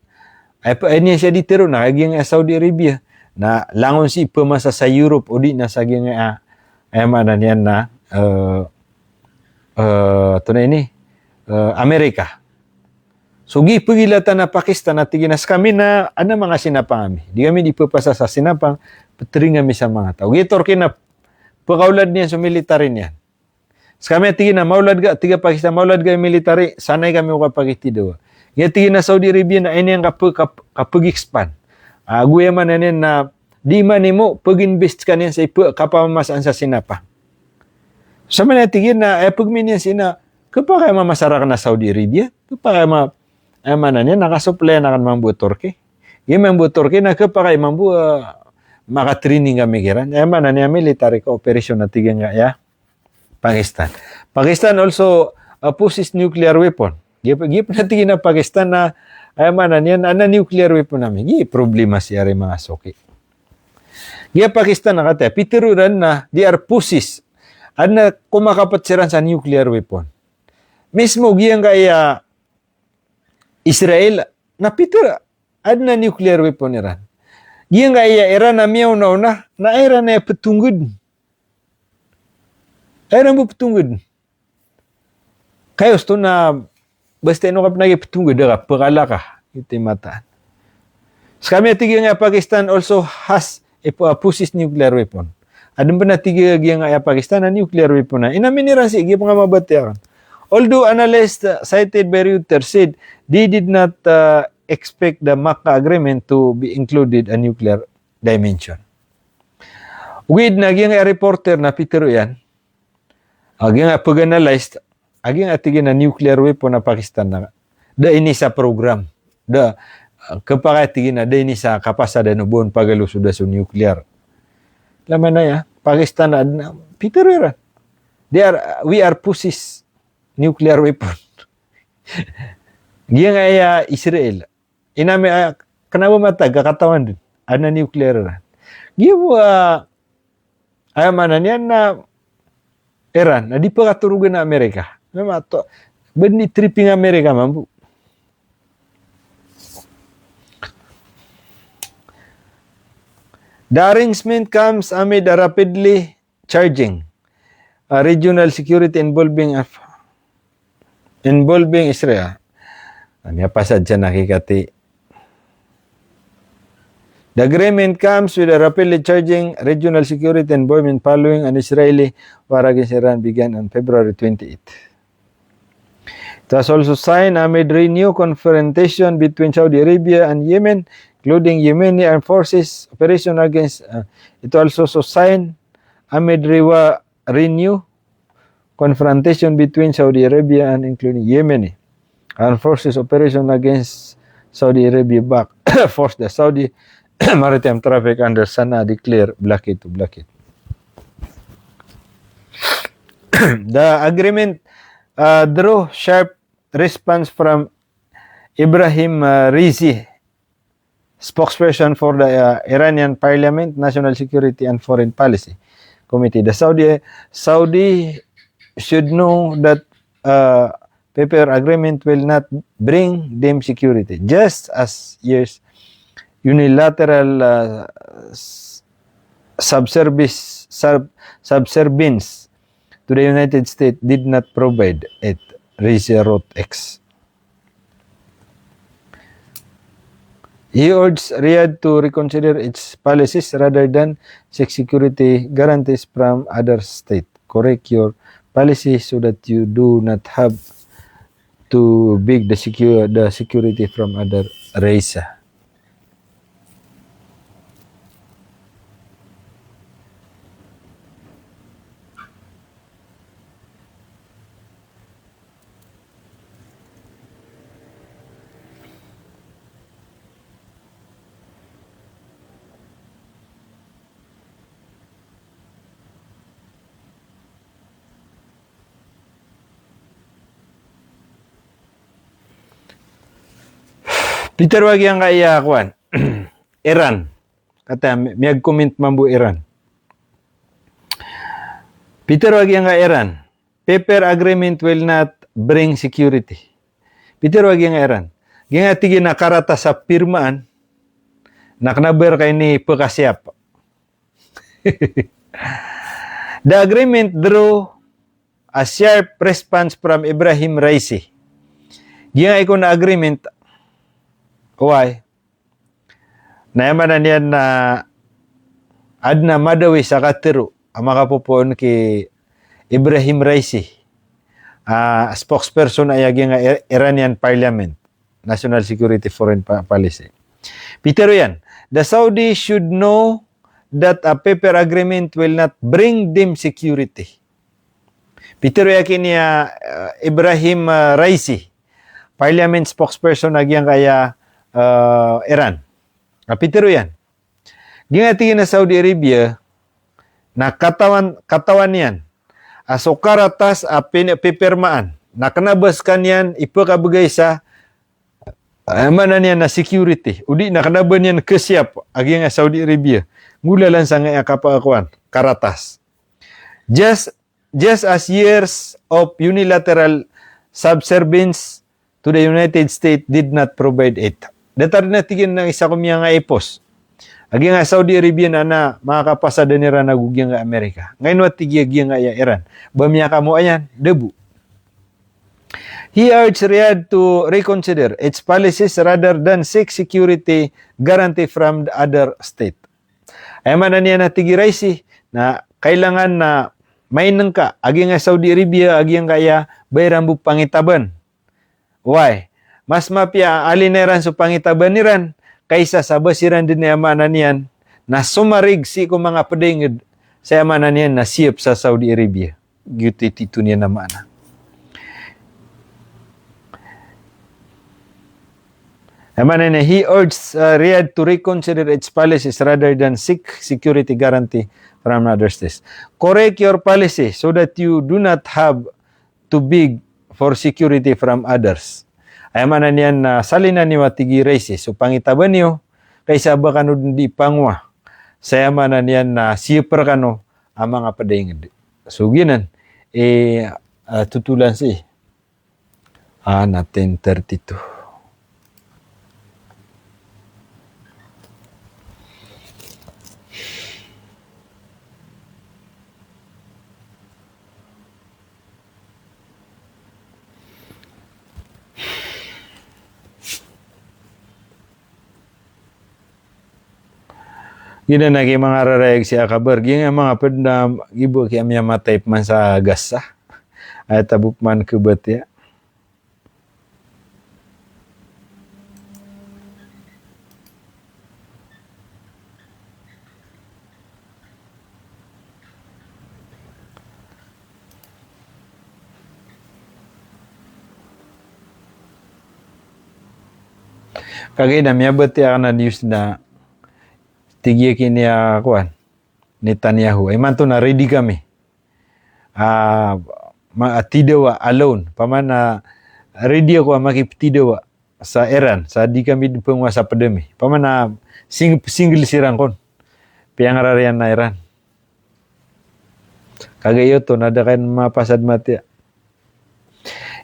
Ay pa, ini siya di tero na giya Saudi Arabia. Na langon si pemasa sa Europe, o di na sa giya, ah, ay maana niyan na, uh, uh, ito na ini, uh, Amerika. So, gi pegilatan a Pakistan a tig iyan a skami na, adn a manga sinapang ami. Di kami di pepasa sa sinapang, petering ami sa manga taw. Gi Turkey na, pekaolad niyan so military niyan. Skami a tig iyan a maolad ka, tig a Pakistan, maolad ka military, sanay kami o kapakitidawa. Giya tig iyan a Saudi Arabia na ini ang kape-, kap-, kapeg-expand. Ago aya maana niyan na di manimo, peg-invest ka niyan sa ipe-, kapamamasaan sa sinapang. Sa maana tig iyan na, eh, pegmi niyan sii na, kepakay a mamasa raken a Saudi Arabia, kepakay a ma-, eh, maana niyan na kasoplean aken mambo a Turkey. Giya mambo a Turkey na kepakay mambo, eh, makatraining kami kiran. Eh, maana niyan military cooperation na tig iyan ka, ya. Pakistan. Pakistan also, uh, possess nuclear weapon. Giya, giya pen a tig iyan a Pakistan na, aya maana niyan, adn a nuclear weapon ami. Giya problema sii ari manga soki. Giya Pakistan na kataya, pitero iran na, they are possess. Adn a komakapet siran sa nuclear weapon. Mismo giyangkaya Israel, na pitero, adn a nuclear weapon iran. Giyangkaya Iran a miyaona-ona, na Iran a petonged. Iran bo petonged. Kayo osto na basta ino ka pen a gii petonged a ka, pekalaka. Ito i mataan. Skami a tig iyan a Pakistan also has a po-, a possess nuclear weapon. Adn pen a tig iyan a Pakistan a nuclear weapon a inamin iran sii, giya pen a mabatiya aken. Although analysts, uh, cited by Reuters said they did not, uh, expect the Makkah agreement to be included a nuclear dimension. Ogaid na giyangkaya reporter na pitero iyan, a giyangkaya peg-analyze, a giyangkaya tig iyan a nuclear weapon a Pakistan na da ini sa program. Da, ah, kepakay tig iyan a da ini sa kapasadan o ba on pagalosoda so nuclear. Laman aya, Pakistan na, na, pitero iran. They are, we are possess nuclear weapon. Giyangkaya Israel. Inami, ah, kena ba matag a katawan den. Adn a nuclear iran. Giya bo, ah, aya maana niyan na Iran, na di pekatorogen a Amerika. Mema to, bandi tripping Amerika mambo. The arrangement comes amid a rapidly charging, uh, regional security involving Af-, involving Israel. Ami a pasad sa nakikati. The agreement comes with a rapidly charging regional security involvement following an Israeli war against Iran began on February twenty-eighth. It was also signed amid renewed confrontation between Saudi Arabia and Yemen, including Yemeni armed forces operation against, uh, it was also signed amid rewa-, renewed confrontation between Saudi Arabia and including Yemeni armed forces operation against Saudi Arabia backed force. The Saudi maritime traffic under Sana'a declared blockade to blockade. The agreement, uh, drew sharp response from Ibrahim, uh, Raisi, spokesperson for the, uh, Iranian Parliament National Security and Foreign Policy Committee. The Saudi, Saudi should know that, uh, paper agreement will not bring them security, just as years unilateral, uh, s-, subservice, sub-, subservience to the United States did not provide it, Raisi wrote X. He urged Riyadh to reconsider its policies rather than seek security guarantees from other states. Correct your policy so that you do not have to beg the secure, the security from other race. Pitero a giyangkaya kowan, Iran. Katii a mi-, miyag-comment mambo Iran. Pitharo a giyangkai a Iran, "Paper agreement will not bring security." Pitharo a giyangkai a Iran. Giyangkai a tig iyan a karatas a pirmaan, na kna ba rka ini pkhasiyap. The agreement drew a sharp response from Ibrahim Raisi. Giyangkai kon a agreement, oway, na aya maana niyan na adn a madawi sa katharo a makapopoon ki Ibrahim Raisi, a spokesperson aya giyangkai a Ir-, Iranian Parliament, National Security Foreign Pa-, Policy. Pitharo iyan, "The Saudi should know that a paper agreement will not bring them security." Pitharo aya kini a, uh, Ibrahim, uh, Raisi, parliament spokesperson a giyangkai a, uh, Iran. Na pitharo iyan, giyangkai a tig iyan a Saudi Arabia, na katawan, katawan iyan a so karatas a pin-, pipirmaan, na kna ba skaniyan ipkabgay sa, aya maana niyan na security, odi na kna ba niyan khasiyap a giyangkai a Saudi Arabia, nggolalan sangkai a kapa-, kowan, karatas. Just, just as years of unilateral subservience to the United States did not provide it. Datar dn a tig iyan a isa ko miyanga-ipos a giyangkai a Saudi Arabia na, na makakapasad iran ago giyangkai a Amerika. Ngaino a tig iyan a giyangkai a Iran, ba miyakamoayan, da bo. He urged Riyadh to reconsider its policies rather than seek security guarantee from the other state. Aya maana niyan a tig i Raisi, na kailangan na mainengka a giyangkai a Saudi Arabia a giyangkai a ba iran bo pangitaban. Why? Mas mapiya a alin iran so pangitaban iran, kaisa sa ba siran dn, aya maana niyan na somarig sii ko manga pdaingd, sa aya maana niyan na siyap sa Saudi Arabia. Giyoto i titho niyan a maana. Aya maana niyan, he urged, uh, Riyadh to reconsider its policies rather than seek security guarantee from other states. Correct your policy so that you do not have to beg for security from others. Aya maana niyan na salina niyo, a tig i Raisi, so pangitaban iyo, kaisa ba kano dn di pangowa sa, aya maana niyan na siyap rkano a manga pdaingd. So giyanan i, ah, totolan sii. Ah, na ten thirty-two. Giyanan a ki manga rarayag sii a kabar, giyangkai a manga pd na gibo ki a miyamatay pman sa Gaza. Aya tabo pman khabat iya. Kagiya na miyabatiya akn a news na tig iyan kini a kowan, Netanyahu, imanto na ready kami a ma-, a tidawa alone. Opama na ready ako a makiptidawa sa Iran, sa di kami dn pangowa sa pd ami. Opama na sing-, single siran kon. Piyangarariyan na Iran. Kagiya oto na da kn mapasad matiya.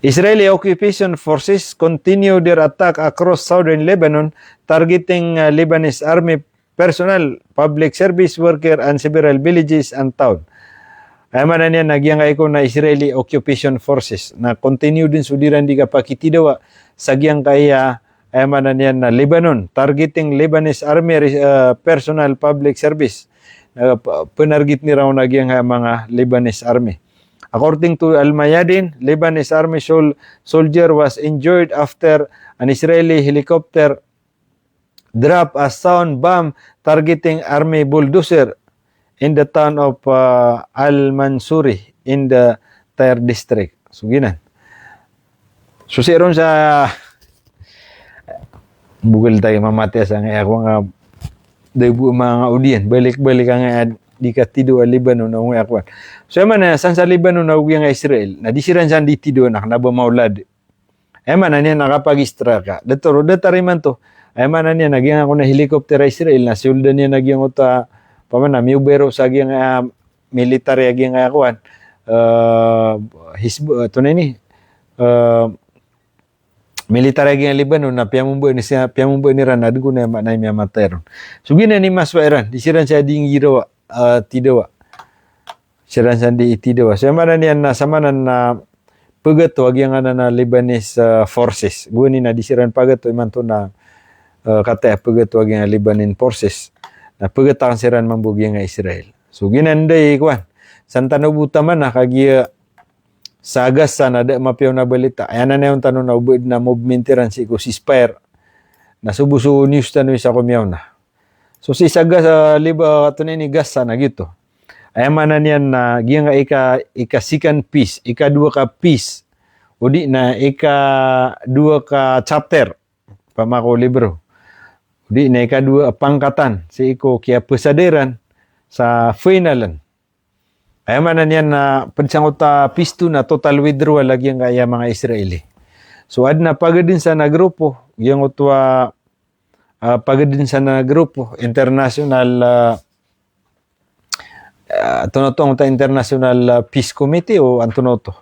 Israeli occupation forces continue their attack across southern Lebanon, targeting, uh, Lebanese army personnel, public service worker, and several villages and town. Aya maana niyan na giyangkai kon a Israeli occupation forces na continue dn so dii ran dii kapakitidawa sa giyangkai a, aya maana niyan na Lebanon, targeting Lebanese army, uh, personnel, public service. Uh, p-, pnarget iran on a giyangkai a manga Lebanese army. According to Al Mayadeen, Lebanese army sol-, soldier was injured after an Israeli helicopter drop a sound bomb targeting army bulldozer in the town of, uh, Al Mansouri in the Tyre district. So giyanan. So sii ron sa bogol tayo mamatiya sangkai a kowan, nga da bo manga odi iyan, balik-balik angkai a di katidawa Lebanon a ongkai a kowan. So aya maana san sa Lebanon ago giyangkai a Israel na di siran san di tidawa na kna ba maolad. Aya maana niyan na kapag-strike ka. Datar o datar imanto. Aya maana niyan na giyangkaya kon a helicopter a Israel na siyold iyan a giyangkoto a, opama na, miyobai ron sa giyangkaya military a giyangkaya kowan, eh, Hizb-, eh, tonaa ini, eh, military a giyangkaya Lebanon na piyamomba ni siya, piyamomba iran na dn kon a aya maana i miyamatay ron. So giyanan i masowa iran, di siran siya di nggirawa, eh, tidawa. Siran siya di tidawa. So aya maana niyan na samanan na pagato a giyangkanan a Lebanese, eh, forces. Gowani na di siran pagato imanto na, eh, kataya pagato a giyangkaya Lebanese forces. Na pagato akn siran mambo giyangkaya Israel. So giyanan dn i kowan. San tano bo taman a kagiya sa Gaza na da mapiya on a balita. Aya nan iyan tano na oba dn a movement iran sii ko ceasefire. Na so bo so news tano i sa ko miyaona. So sii sa Gaza, Lib-, ah, tonaa ini, Gaza na giyoto. Aya maana niyan na giyangkaya ika, ika second phase, ika dowa ka phase. O di na ika dowa ka chapter, opama ko libro. O di na ika dowa a pangkatan, sii ko kiyapasada iran sa final an. Aya maana niyan na pd sangkoto a phase two na total withdrawal a giyangkaya manga Israeli. So adn a pagadn san a grupo, giyangkoto a, ah, pagadn san a grupo, international, ah, ah, antonaa oto, antaa, International, ah, Peace Committee o antonaa oto.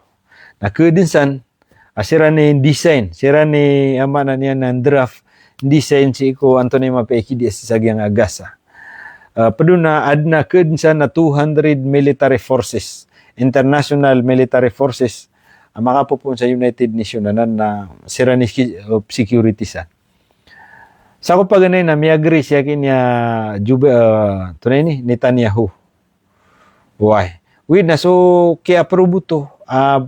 Na kaadn san, ah, siran i design, siran i, aya maana niyan na draft, design sii ko antonaa i mapiya i kidiya sii sa giyangkaya Gaza. Ah, pd on a adn a kaadn san na two hundred military forces, international military forces, a makapopoon sa United Nations anan na siran i seki-, ah, security san. Sa ko paganay na mi-agree siya kiniya Jube-, ah, antonaa ini, Netanyahu. Wai. Wid na so kiya-approve oto, ah,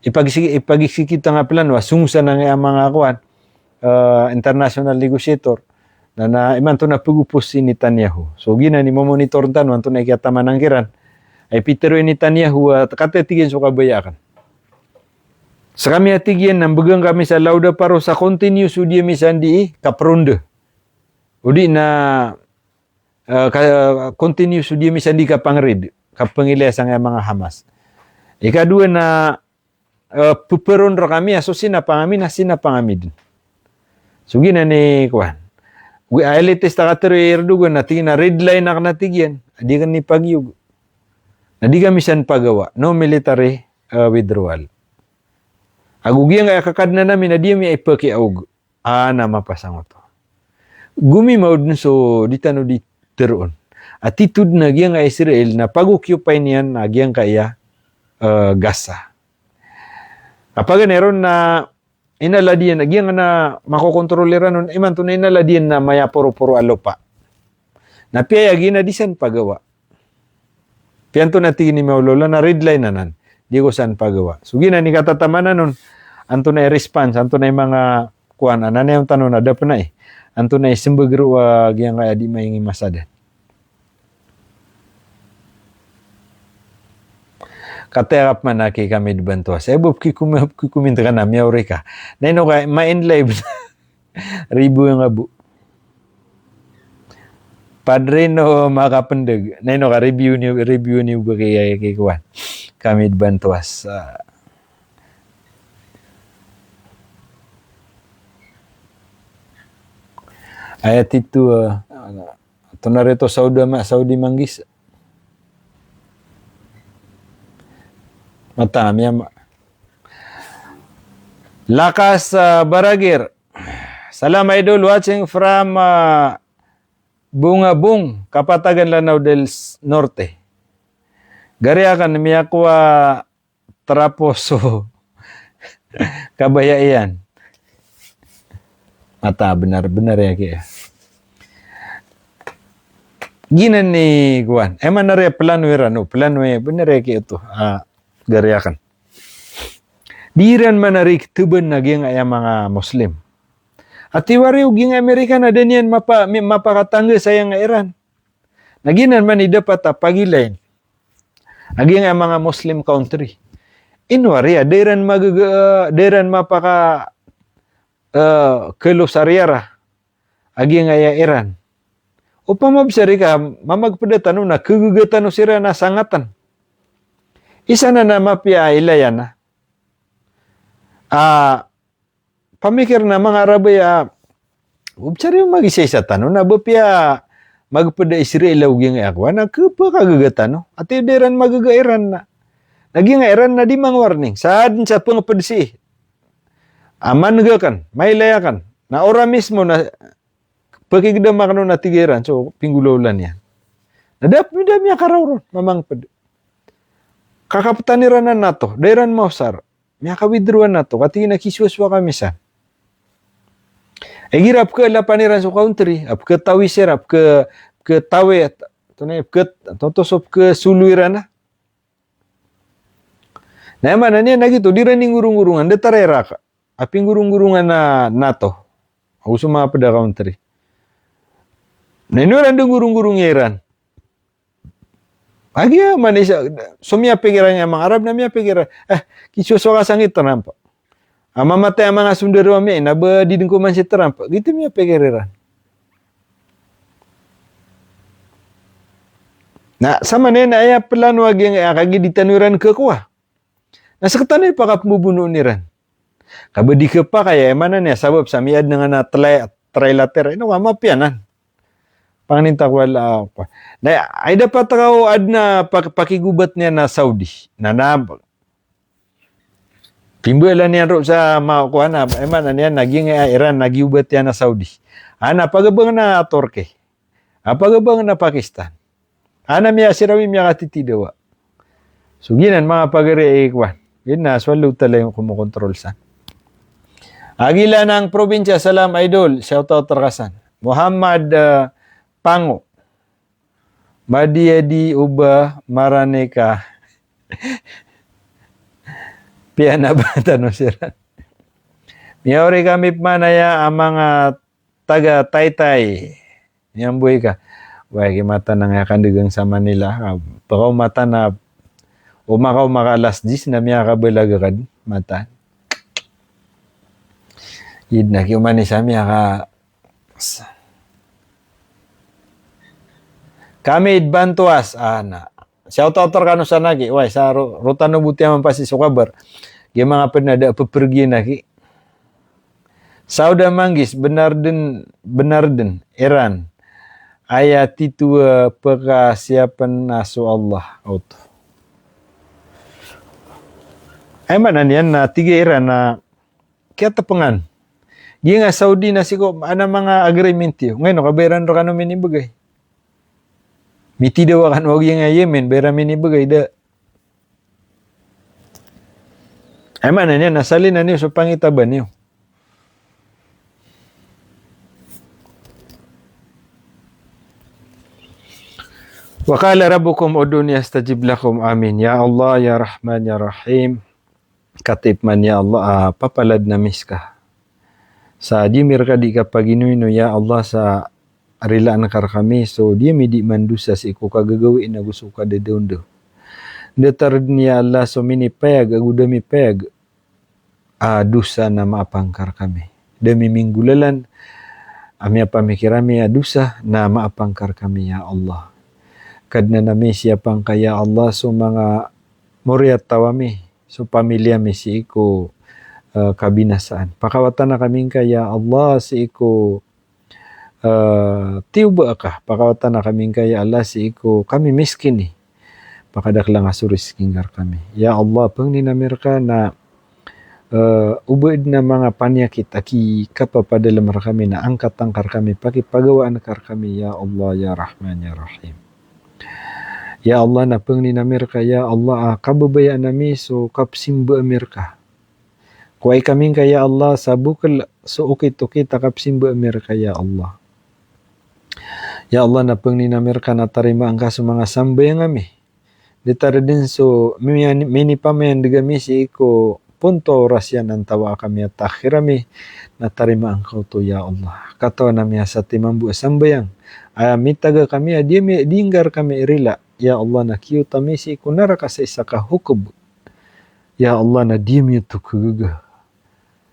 ipag-, ipag-execute angkaya plano, ah, song sa angkaya manga kowan, ah, international negotiator. Na, na imanto na pag-oppose si Netanyahu. So giyanan i momonitor tano antonaa i kiyataman angkiran. Ay pitharo i Netanyahu, ah, kataya tig iyan so kabaya akn. Skami a tig iyan na mbgan kami sa lawda paro sa continue so diyami sandi i kapronde. O di na, eh, ka-, continue so diyami sandi i kapangrid, kapangilaya sangkaya manga Hamas. Ikadowa na, eh, peperon rkami a so sinapang ami na sinapang ami dn. So giyanan i kowan. Wi, aya latest a katharo i Erdogan na tig iyan a red line akn a tig iyan. Di akn ipagiyog. Na di kami san pagawa. No military, eh, withdrawal. Ago giyangkaya kakadnan ami na di ami a ipakiyaog. A na mapasang oto. Gomimaw dn so di tano di tharoon. Attitude na giyangkaya Israel na pag-occupy niyan na giyangkaya, eh, Gaza. Kapaganay ron na inalad iyan, giyangkanan a makokontrol iran on, imanto na inalad iyan na maya poroporo a lopa. Na apiya aya giyanan di san pagawa. Apiya antonaa tig iyan i mawlawla na red line anan. Di ko san pagawa. So giyanan i katatamanan on, antonaa i response, antonaa i manga kowan, anan iyan tano na da pn ai. Antonaa i smbag roo a giyangkaya di maing i masa dn. Kataya ka pman a ki Kamid Bantuas. Aya bo pkikomi-, pkikominta ka na miyaori ka. Na ino ka, ma-end live. Review nga bo. Padre no makapndg. Na ino ka review niyo, review niyo ba ki, ki kowan. Kamid Bantuas. Ah. Aya tito, ah, antonaa rito Saudi ma-, Saudi manggis. Mataan ami ama. Lakas, ah, Baragir. Salam idol, watching from, ah, Bungabung, Kapatagan, Lanao del S-, Norte. Gari akn miyakowa trapo so kabaya iyan. Mataan, bnar, bnar aya ki. Giyanan i kowan. Aya maana aya plano iran, o, plano iyan, bnar aya ki oto. Ah, gari akn. Di iran maana rktbn a giyangkaya manga Muslim. Ati wari o giyangkaya Amerika na da niyan mapa-, mi-, mapakatangga sa giyangkaya Iran. Na giyanan man i dapat a pagilayn a giyangkaya manga Muslim country. Ino wari a da iran magaga, da iran mapaka, eh, kelo sa riyara a giyangkaya Iran. Opama bsa rika mamagpda tano na kagaga tano siran a sangatan. Isa nan a mapiya a ilaya na, ah, pamikir na manga Arab aya, Obsar iyo magisaisa tano na ba piya magped a Israel a giyangkai a kowan a kepakagaga tano. Ati da iran magaga iran na. Na giyangkai iran na di mangwarning. Sa aden sa pengeped sii. Aman ga kan, mailay akan. Na ora mismo na pekigedam aken on a tig iran so pinggolawlaan iyan. Na da pemida miyakaraw ron, mamangped. Kakapetan iran a NATO, da iran maosar. Miyaka-withdraw a NATO, ka tig iyan a kisowasowa kami san. Igira pekelapan iran so country, a peketawis iran, peke, peketawi, tonay, peke, tonto so pekesolo iran a. Na aya maana niyan na giyoto, di iran di ngoronggorongan, da tara i Iraq. A pinggoronggorongan a NATO. Ago so manga ped a country. Na ino iran di ngoronggorongi iran. Agi a manisa, so miyapikir iran a manga Arab na miyapikir iran, eh, kisosoka sangkit Trump. A mamatay a manga sondaro ami, na ba di den koman si Trump. Giyoto miyapikir iran. Na, samanaya na aya pelano a giyangkai a kagiya di tano iran kekowa. Na sekatano i pakapembobonoon iran. Ka ba di kepakay, aya maana niyan sabap sa miyaad anan a tela, trilateral. Ino ka mapiya anan. Pangnin ta ko wala, ah, ko. Na, ay dapat ka o aden a pak-, pakigobat niyan a Saudi. Na, na, pimbalan iyan ron sa ma-, ko ana, aya maana niyan na giyangkai a Iran na giyobat iyan a Saudi. Ana pagabangen a Turkey. A pagabangen a Pakistan. Ana miya sirawi miyakatitidawa. So giyanan manga pagari a ikowan. Giyanan so Allah Ta'ala i komokontrol san. Agilanan Probinsya, salam idol, shout out reka san. Muhammad, eh, Pango. Madi a di oba marani ka. Piya na ba tano siran. Miyaori kami pman aya a manga taga Taytay. Miyamboy ka. Way, ki matan angkaya kandegang sa Manila. Ah, pakaw matan a, o makaw maka alas diyes na miyakabalaga ka den matan. Id na ki oman i sa miyaka, kami id Bantuas, ana. Shout out rkano san aki. Way, sa ro-, rotano bo tiya mampasi so kabar. Giya manga ped na da pepergiyan aki. Sauda Manggis, benar den, benar den, Iran. Aya tito a pekasiyapen na so Allah. Oto. Aya maana niyan na tig a Iran na kiyatepengan. Giyangkai a Saudi na sii ko ana manga agreement iyo. Ngayon, kabayaran rkano minibegay. Mitidawa kano a giyangkai a Yemen, bayaran minibegay da. Aya maana niyan na salinan iyo so pangitaban iyo. Wa qala rabbukum ud'uni astajib lakum. Amin. Ya Allah, ya Rahman, ya Rahim. Katip man, ya Allah, ah, papaladen ami seka. Sa di ami reka di kapaginoino, ya Allah, sa rilaan ka rekami so di ami di mandosa sii ko kagagawii ago so kadadaondaw. Datar den, ya Allah, so minipayag ago da mipayag a dosa na maapang ka rekami. Da miminggolalan a miyapamikir ami a dosa na maapang ka rekami, ya Allah. Kadnan ami, siyapang ka, ya Allah, so manga moriyataw ami, so pamilya ami sii ko, eh, kabinasaan. Pakawatana kami ngka, ya Allah, sii ko, eh, tiyoba ka. Pakawatana kami ngka, ya Allah, sii ko kami miskini. Pakadakela ngka so rizki ngka rekami. Ya Allah, pangnin ami reka na, eh, oba aden a manga paniyakit a kikapapadalem rekami na angkatan ka rekami, pakipagawaan ka rekami, ya Allah, ya Rahman, ya Rahim. Ya Allah, na pangnin ami reka, ya Allah, a kababayaan ami so kapsimba ami reka. Kowai kami ngka, ya Allah, sa bokel so okit-okit a kapsimba ami reka, ya Allah. Ya Allah, na pangnin ami reka na tarimaa ngka so manga sambayang ami. Datar den so mini-, minipamayandeg ami sii ko ponto a oras iyan antawaa kami a takhir ami, na tarimaa ngka oto, ya Allah. Katawan ami a satiman bo a sambayang a mitaga kami a di ami, di ngka rekami rila, ya Allah, na kiyoto ami sii ko naraka sa isa ka hokeb. Ya Allah, na di ami oto kagaga.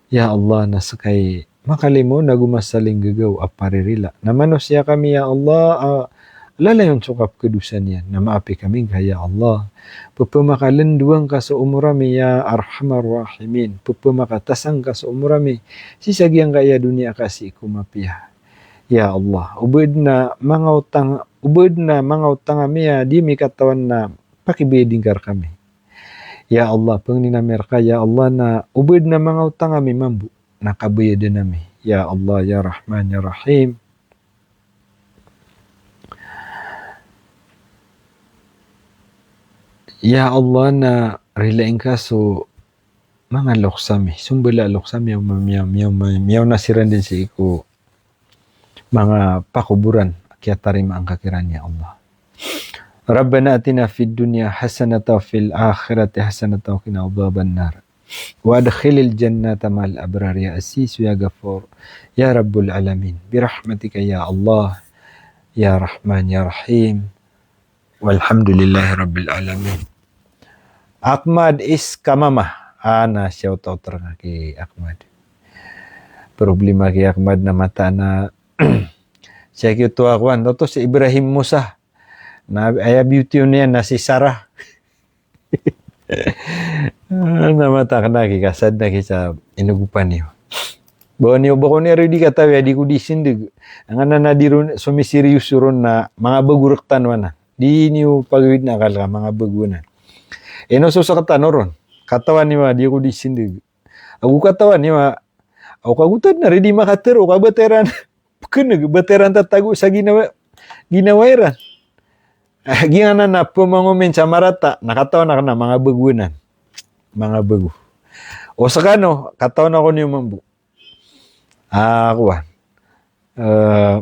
Ya Allah, na seka i makalimo nago masalinggagaw a paririla. Na manosiya kami, ya Allah, a lalayon so kapekadosa niyan. Na maapi kami ngka, ya Allah. Pepemakalendowa ngka so omor ami, ya Arhamar Rahimin. Pepemakatasa ngka so omor ami sii sa giyangkaya doniya ka sii ko mapiya. Ya Allah, o ba adn a manga otang, o ba adn a manga otang ami a di ami katawan na pakibayadi ngka rkami. Ya Allah, pangnin ami rka, ya Allah, na o ba adn a manga otang ami mambo na kabayadan ami. Ya Allah, ya Rahman, ya Rahim. Ya Allah, na rilai ngka so manga loks ami, so mbala a loks ami, miyaw, miyaw, miyaw, miyaw, miyaw na siran dn sii ko manga pakoboran, kiyatarimaa ngka kiran, ya Allah. Rabbana atina fid dunya hasanatan wa fil akhirati hasanatan wa qina adhaban nar. Wa adkhilnal jannata ma'al abrar, ya Aziz, ya Ghafur, ya Rabbal alamin. Bi rahmatika ya Allah, ya Rahman, ya Rahim. Walhamdulillahi rabbil alamin. Ahmad is Kamama. Ah, na shout out rka ki Ahmad. Problema ki Ahmad na mataan a sii ki oto a kowan, oto si Ibrahim Musa. Na aya beauty niyan na si Sarah. Ah, na mataan a ki kasad na ki sa inogopan iyo. Ba niyo, ba ko niyo di katawi a di ko di sindag. Angkanan a di ron, so miserious ron na manga bago rktano anan. Di niyo pagawid na akal ka, manga bago anan. Ino so sktano ron. Katawan iyo a di ko di sindag. Ago katawan iyo a, ago kagotad na ridi makatharo, kabatiran. Pkneg, batiran tatago sa ginawa, ginawa iran. Ah, giyanan a pmangomen sa marata, na katawan akn a manga bago anan. Manga bago. O skano, katawan ako niyo mambo. Ah, kowan. Eh,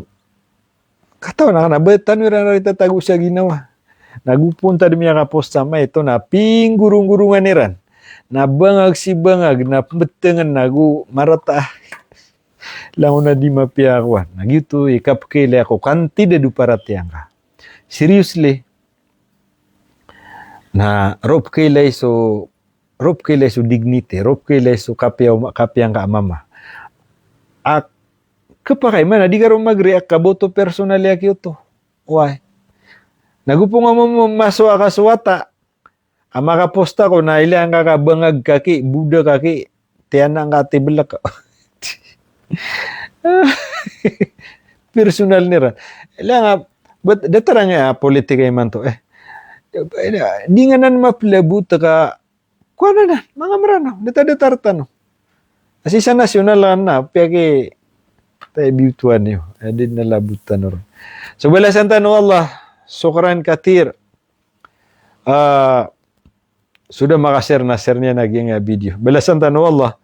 katawan akn a ba tano iran rari tatago sa ginawa. Na go pn ta di miyakapost sa maito na pinggoronggorongan iran. Na bangag si bangag, na pmbtngn, na go marata. Langon a di mapiya a kowan. Na giyoto i kapkailay ko kantidad o paratiyaya ngka. Seriously. Na roo pkailay so, roo pkailay so dignity, roo pkailay so kapiya, kapiya ngka a mama. A khapakay man a di ka roo mag-react ka ba oto personal a giyoto. Wai. Na go pn nga mamaso a ka so wata a makapost ako na ilaya ngka ka bangag ka ki, boda ka ki, tiyana ngka ti blk. Personal iran. Ilaya nga, but datar angkaya politika imanto, eh. Di nga nan maplabot ka, kowan anan, manga Mranaw, datar-datar tano. Sii sa national anan, piya ki, tayo biyutuan iyo, eh, di na labot tano ron. So balasan tano o Allah, shukran kathir. Ah, so da maka-share na share niyan a giyangkaya video. Balasan tano o Allah.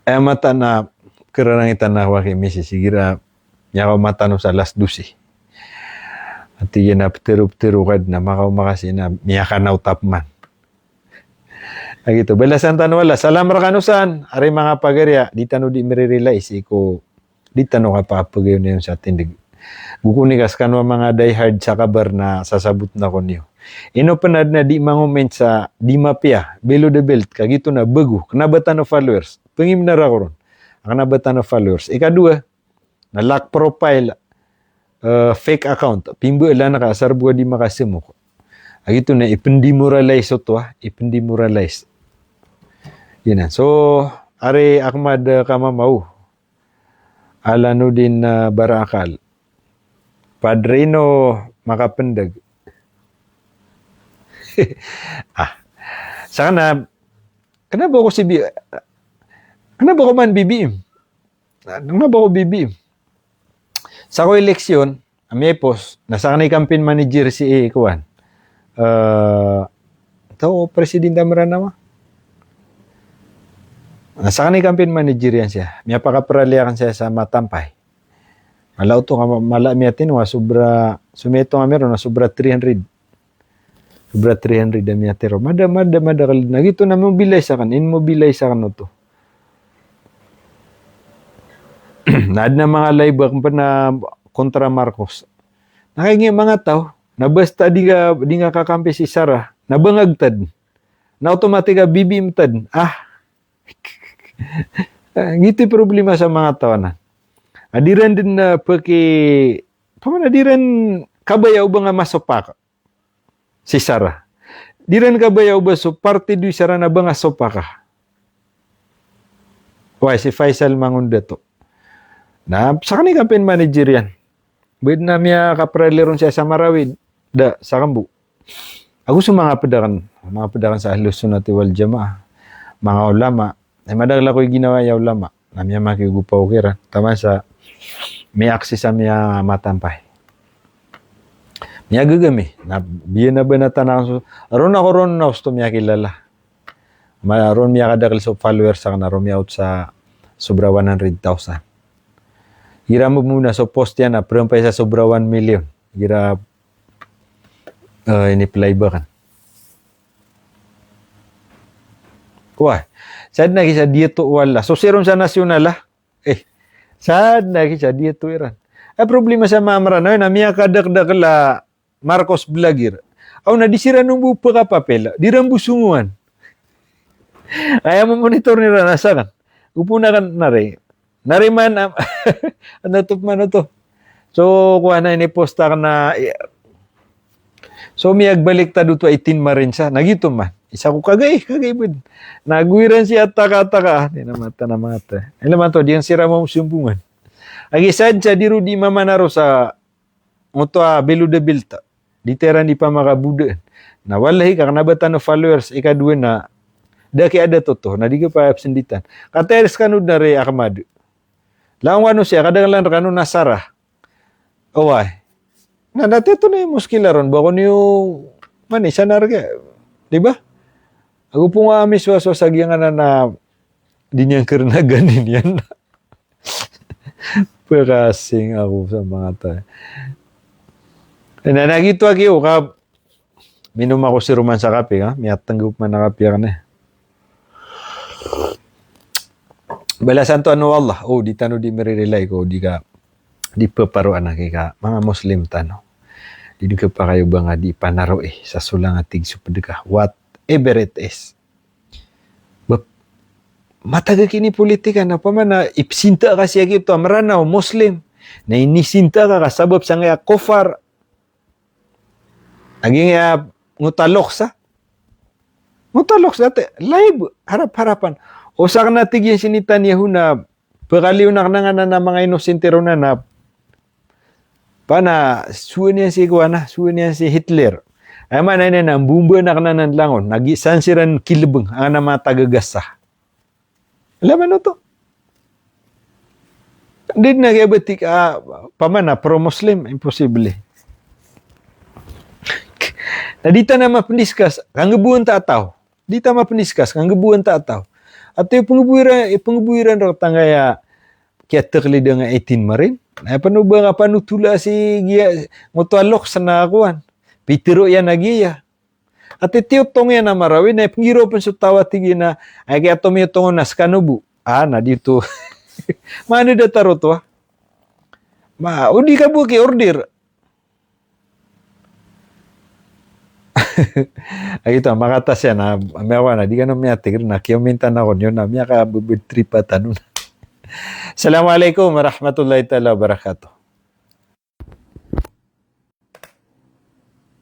Aya mataan a kararangitan a waki misis, igira miyakaoma tano sa alas dose. Ati iyan a ptero-ptero ka dn a makaoma ka sii na miyakanaw ta pman. A giyoto, balasan tano o Allah. Salam rkano san, ari manga pagari a, di tano di mrirelay sii ko di tano kapapagayon iyan sa tindg. Go ko nika skano a manga die hard sa kabar na sasabotn ako niyo. Ino pn a dn a di mangomen sa di mapiya, below the belt, ka giyoto na bago, kna ba tano followers. Pngimnar ako ron. A kna ba tano followers. Ikadowa, na lock profile, eh, fake account. Pimbalan ka asar bo a di makasemok. A giyoto na ipndemoralize oto a, ipndemoralize. Giyanan. So, ari Ahmad, eh, Kamama o. Alanuddin, eh, Barakal. Padre, ino makapndg. Ah. Sakn a, kna ba ko si bi-, kna ba ko man B B M? Na, kna ba ko B B M? Sa ko eleksyon, a miyaipos, na sakn i campaign manager si, eh, kowan. Eh, taw president a Mranaw a. Na sakn i campaign manager iyan siya. Miyapakaprali akn siya sa Matampay. Mala oto ka ma-, mala miyatino a sobra, so miyatino a miyaron a sobra three hundred. Sobra three hundred a miyatero. Mada, mada, mada kal-, na giyoto na mobilize akn, in mobilize akn oto. Na adn a manga live akn pn a kontra Marcos. Na kagiya manga taw, na basta di nga, di nga kakampi si Sara, na bangag ta dn. Na automatic a B B M ta dn. Ah. Ah, giyoto i problema sa manga taw anan. A di ran dn, ah, pki, paman a di ran kabaya o ba nga masopak si Sara. Di ran kabaya o ba so partido i Sara na ba nga sopak. Wai, si Faisal Mangundato. Na sakn i campaign manager iyan. Bed na miyakaprali ron siya sa Marawi, da, sa Kambo. Ago so manga ped aken, manga ped aken sa Ahlus Sunnati wal Jamaah, manga ulama, na madakel ako i ginawa iyan ulama, na miyamakigopaw kiran, taman sa miyaksi sa miyamatampay. Miyagegemi, na biyan a banatan aken so, ron ako ron na osto miyakilala. Ma-, ron miyakadakel so followers aken na ron miyaot sa sobra one hundred thousand. Igira mambo na so post iyan na prampay sa sobra one million. Igira, eh, ini play ba kan. Wah, sadn a kisa diyato wala. So siron sa nasyonal a. Eh, sadn a kisa diyato iran. A problema sa manga Mranaw na miyakadakdakel a Marcos vlogger. Aw na di siran bo pekapapel, di ran bo songowan. Aya mamonitor iran a sakn. Opama kan nari. Nari man, am-, ano to, man oto. So, kowan a ini post aken na, i-, so, miyagbaliktad oto a eighteen Marines a. Na giyoto man. Isa ko kagai, kagai bed. Na go iran siya taka-taka. Di na mata, na mata. Ila man to, di iran siran mambo sombongan. Agi sadn sa di ron di mamanaro sa ngoto a Belo da Belta. Di tero iran di pamakabodaan. Na wallahi ka kena ba tano followers, ikadowa na da kiyadat oto, na di ka pa absenditan. Kataya skano den a ri Ahmad. Langon ano siya, kadaklan rekano na Sarah. Oway. Na, na tito na i muskila ron, ba ko niyo, mani, sa narga. Di ba? Ago pon a miswaso sa giyanganan a di niyan kernagan iyan. Pekasing ako sa manga ta. Na, na giyoto aki, o, ka minom ako siroman sa kape, ha? Miyatenggop man a kape aken, eh. Balasan to ano o Allah. O, di tano di meririlay ko, di ka, di peparoan aki ka, manga Muslim tano. Di, di ka pakayo ba nga di panaro, eh, sa solang a tig so pedeka. Whatever it is. Ba, matag a kinipolitika na, opama na ipsinta ka siya giyoto a Mranaw, Muslim. Na inisinta ka ka sabap sangkaya kofar. Agi nga ngoto a loks a. Ngoto a loks a te, live, harap-harapan. O sakn a tig iyan si Netanyahu na pekaliyon aken a nganan a manga inosente ron a na Pana, sowa niyan si kowan a, sowa niyan si Hitler. Aya maana niyan na mbomba aken anan langon, na giya san siran kilebeng, anan a manga taga Gaza. Lamano to. Di na giya betik, ah, opama na pro-Muslim, imposible. Na di tano mapendiscuss, kanggebowaan ta a taw. Di tano mapendiscuss, kanggebowaan ta a taw. Ato i penggebowaan, i penggebowaan rek tangkaya kiyateklid a nga eighteen Marine. Na pano ba nga panotola si giya ngoto a loks na kowan. Pitero iyan a giya. Ati tiyotong iyan a Marawi, na ipengiro pen so taw a tig iyan a, ay kaya tomiyotong na sekano bo. Ah, na di to. Maana da taro to, ah. Ma, o di ka bo ki-order. Ay, ito, makatas iyan, ah, miyawa na, di kano miyatig, na kiyominta na ko niyo, na miyakabebed trip a tano. Assalamualaikum warahmatullahi taala wabarakatuh.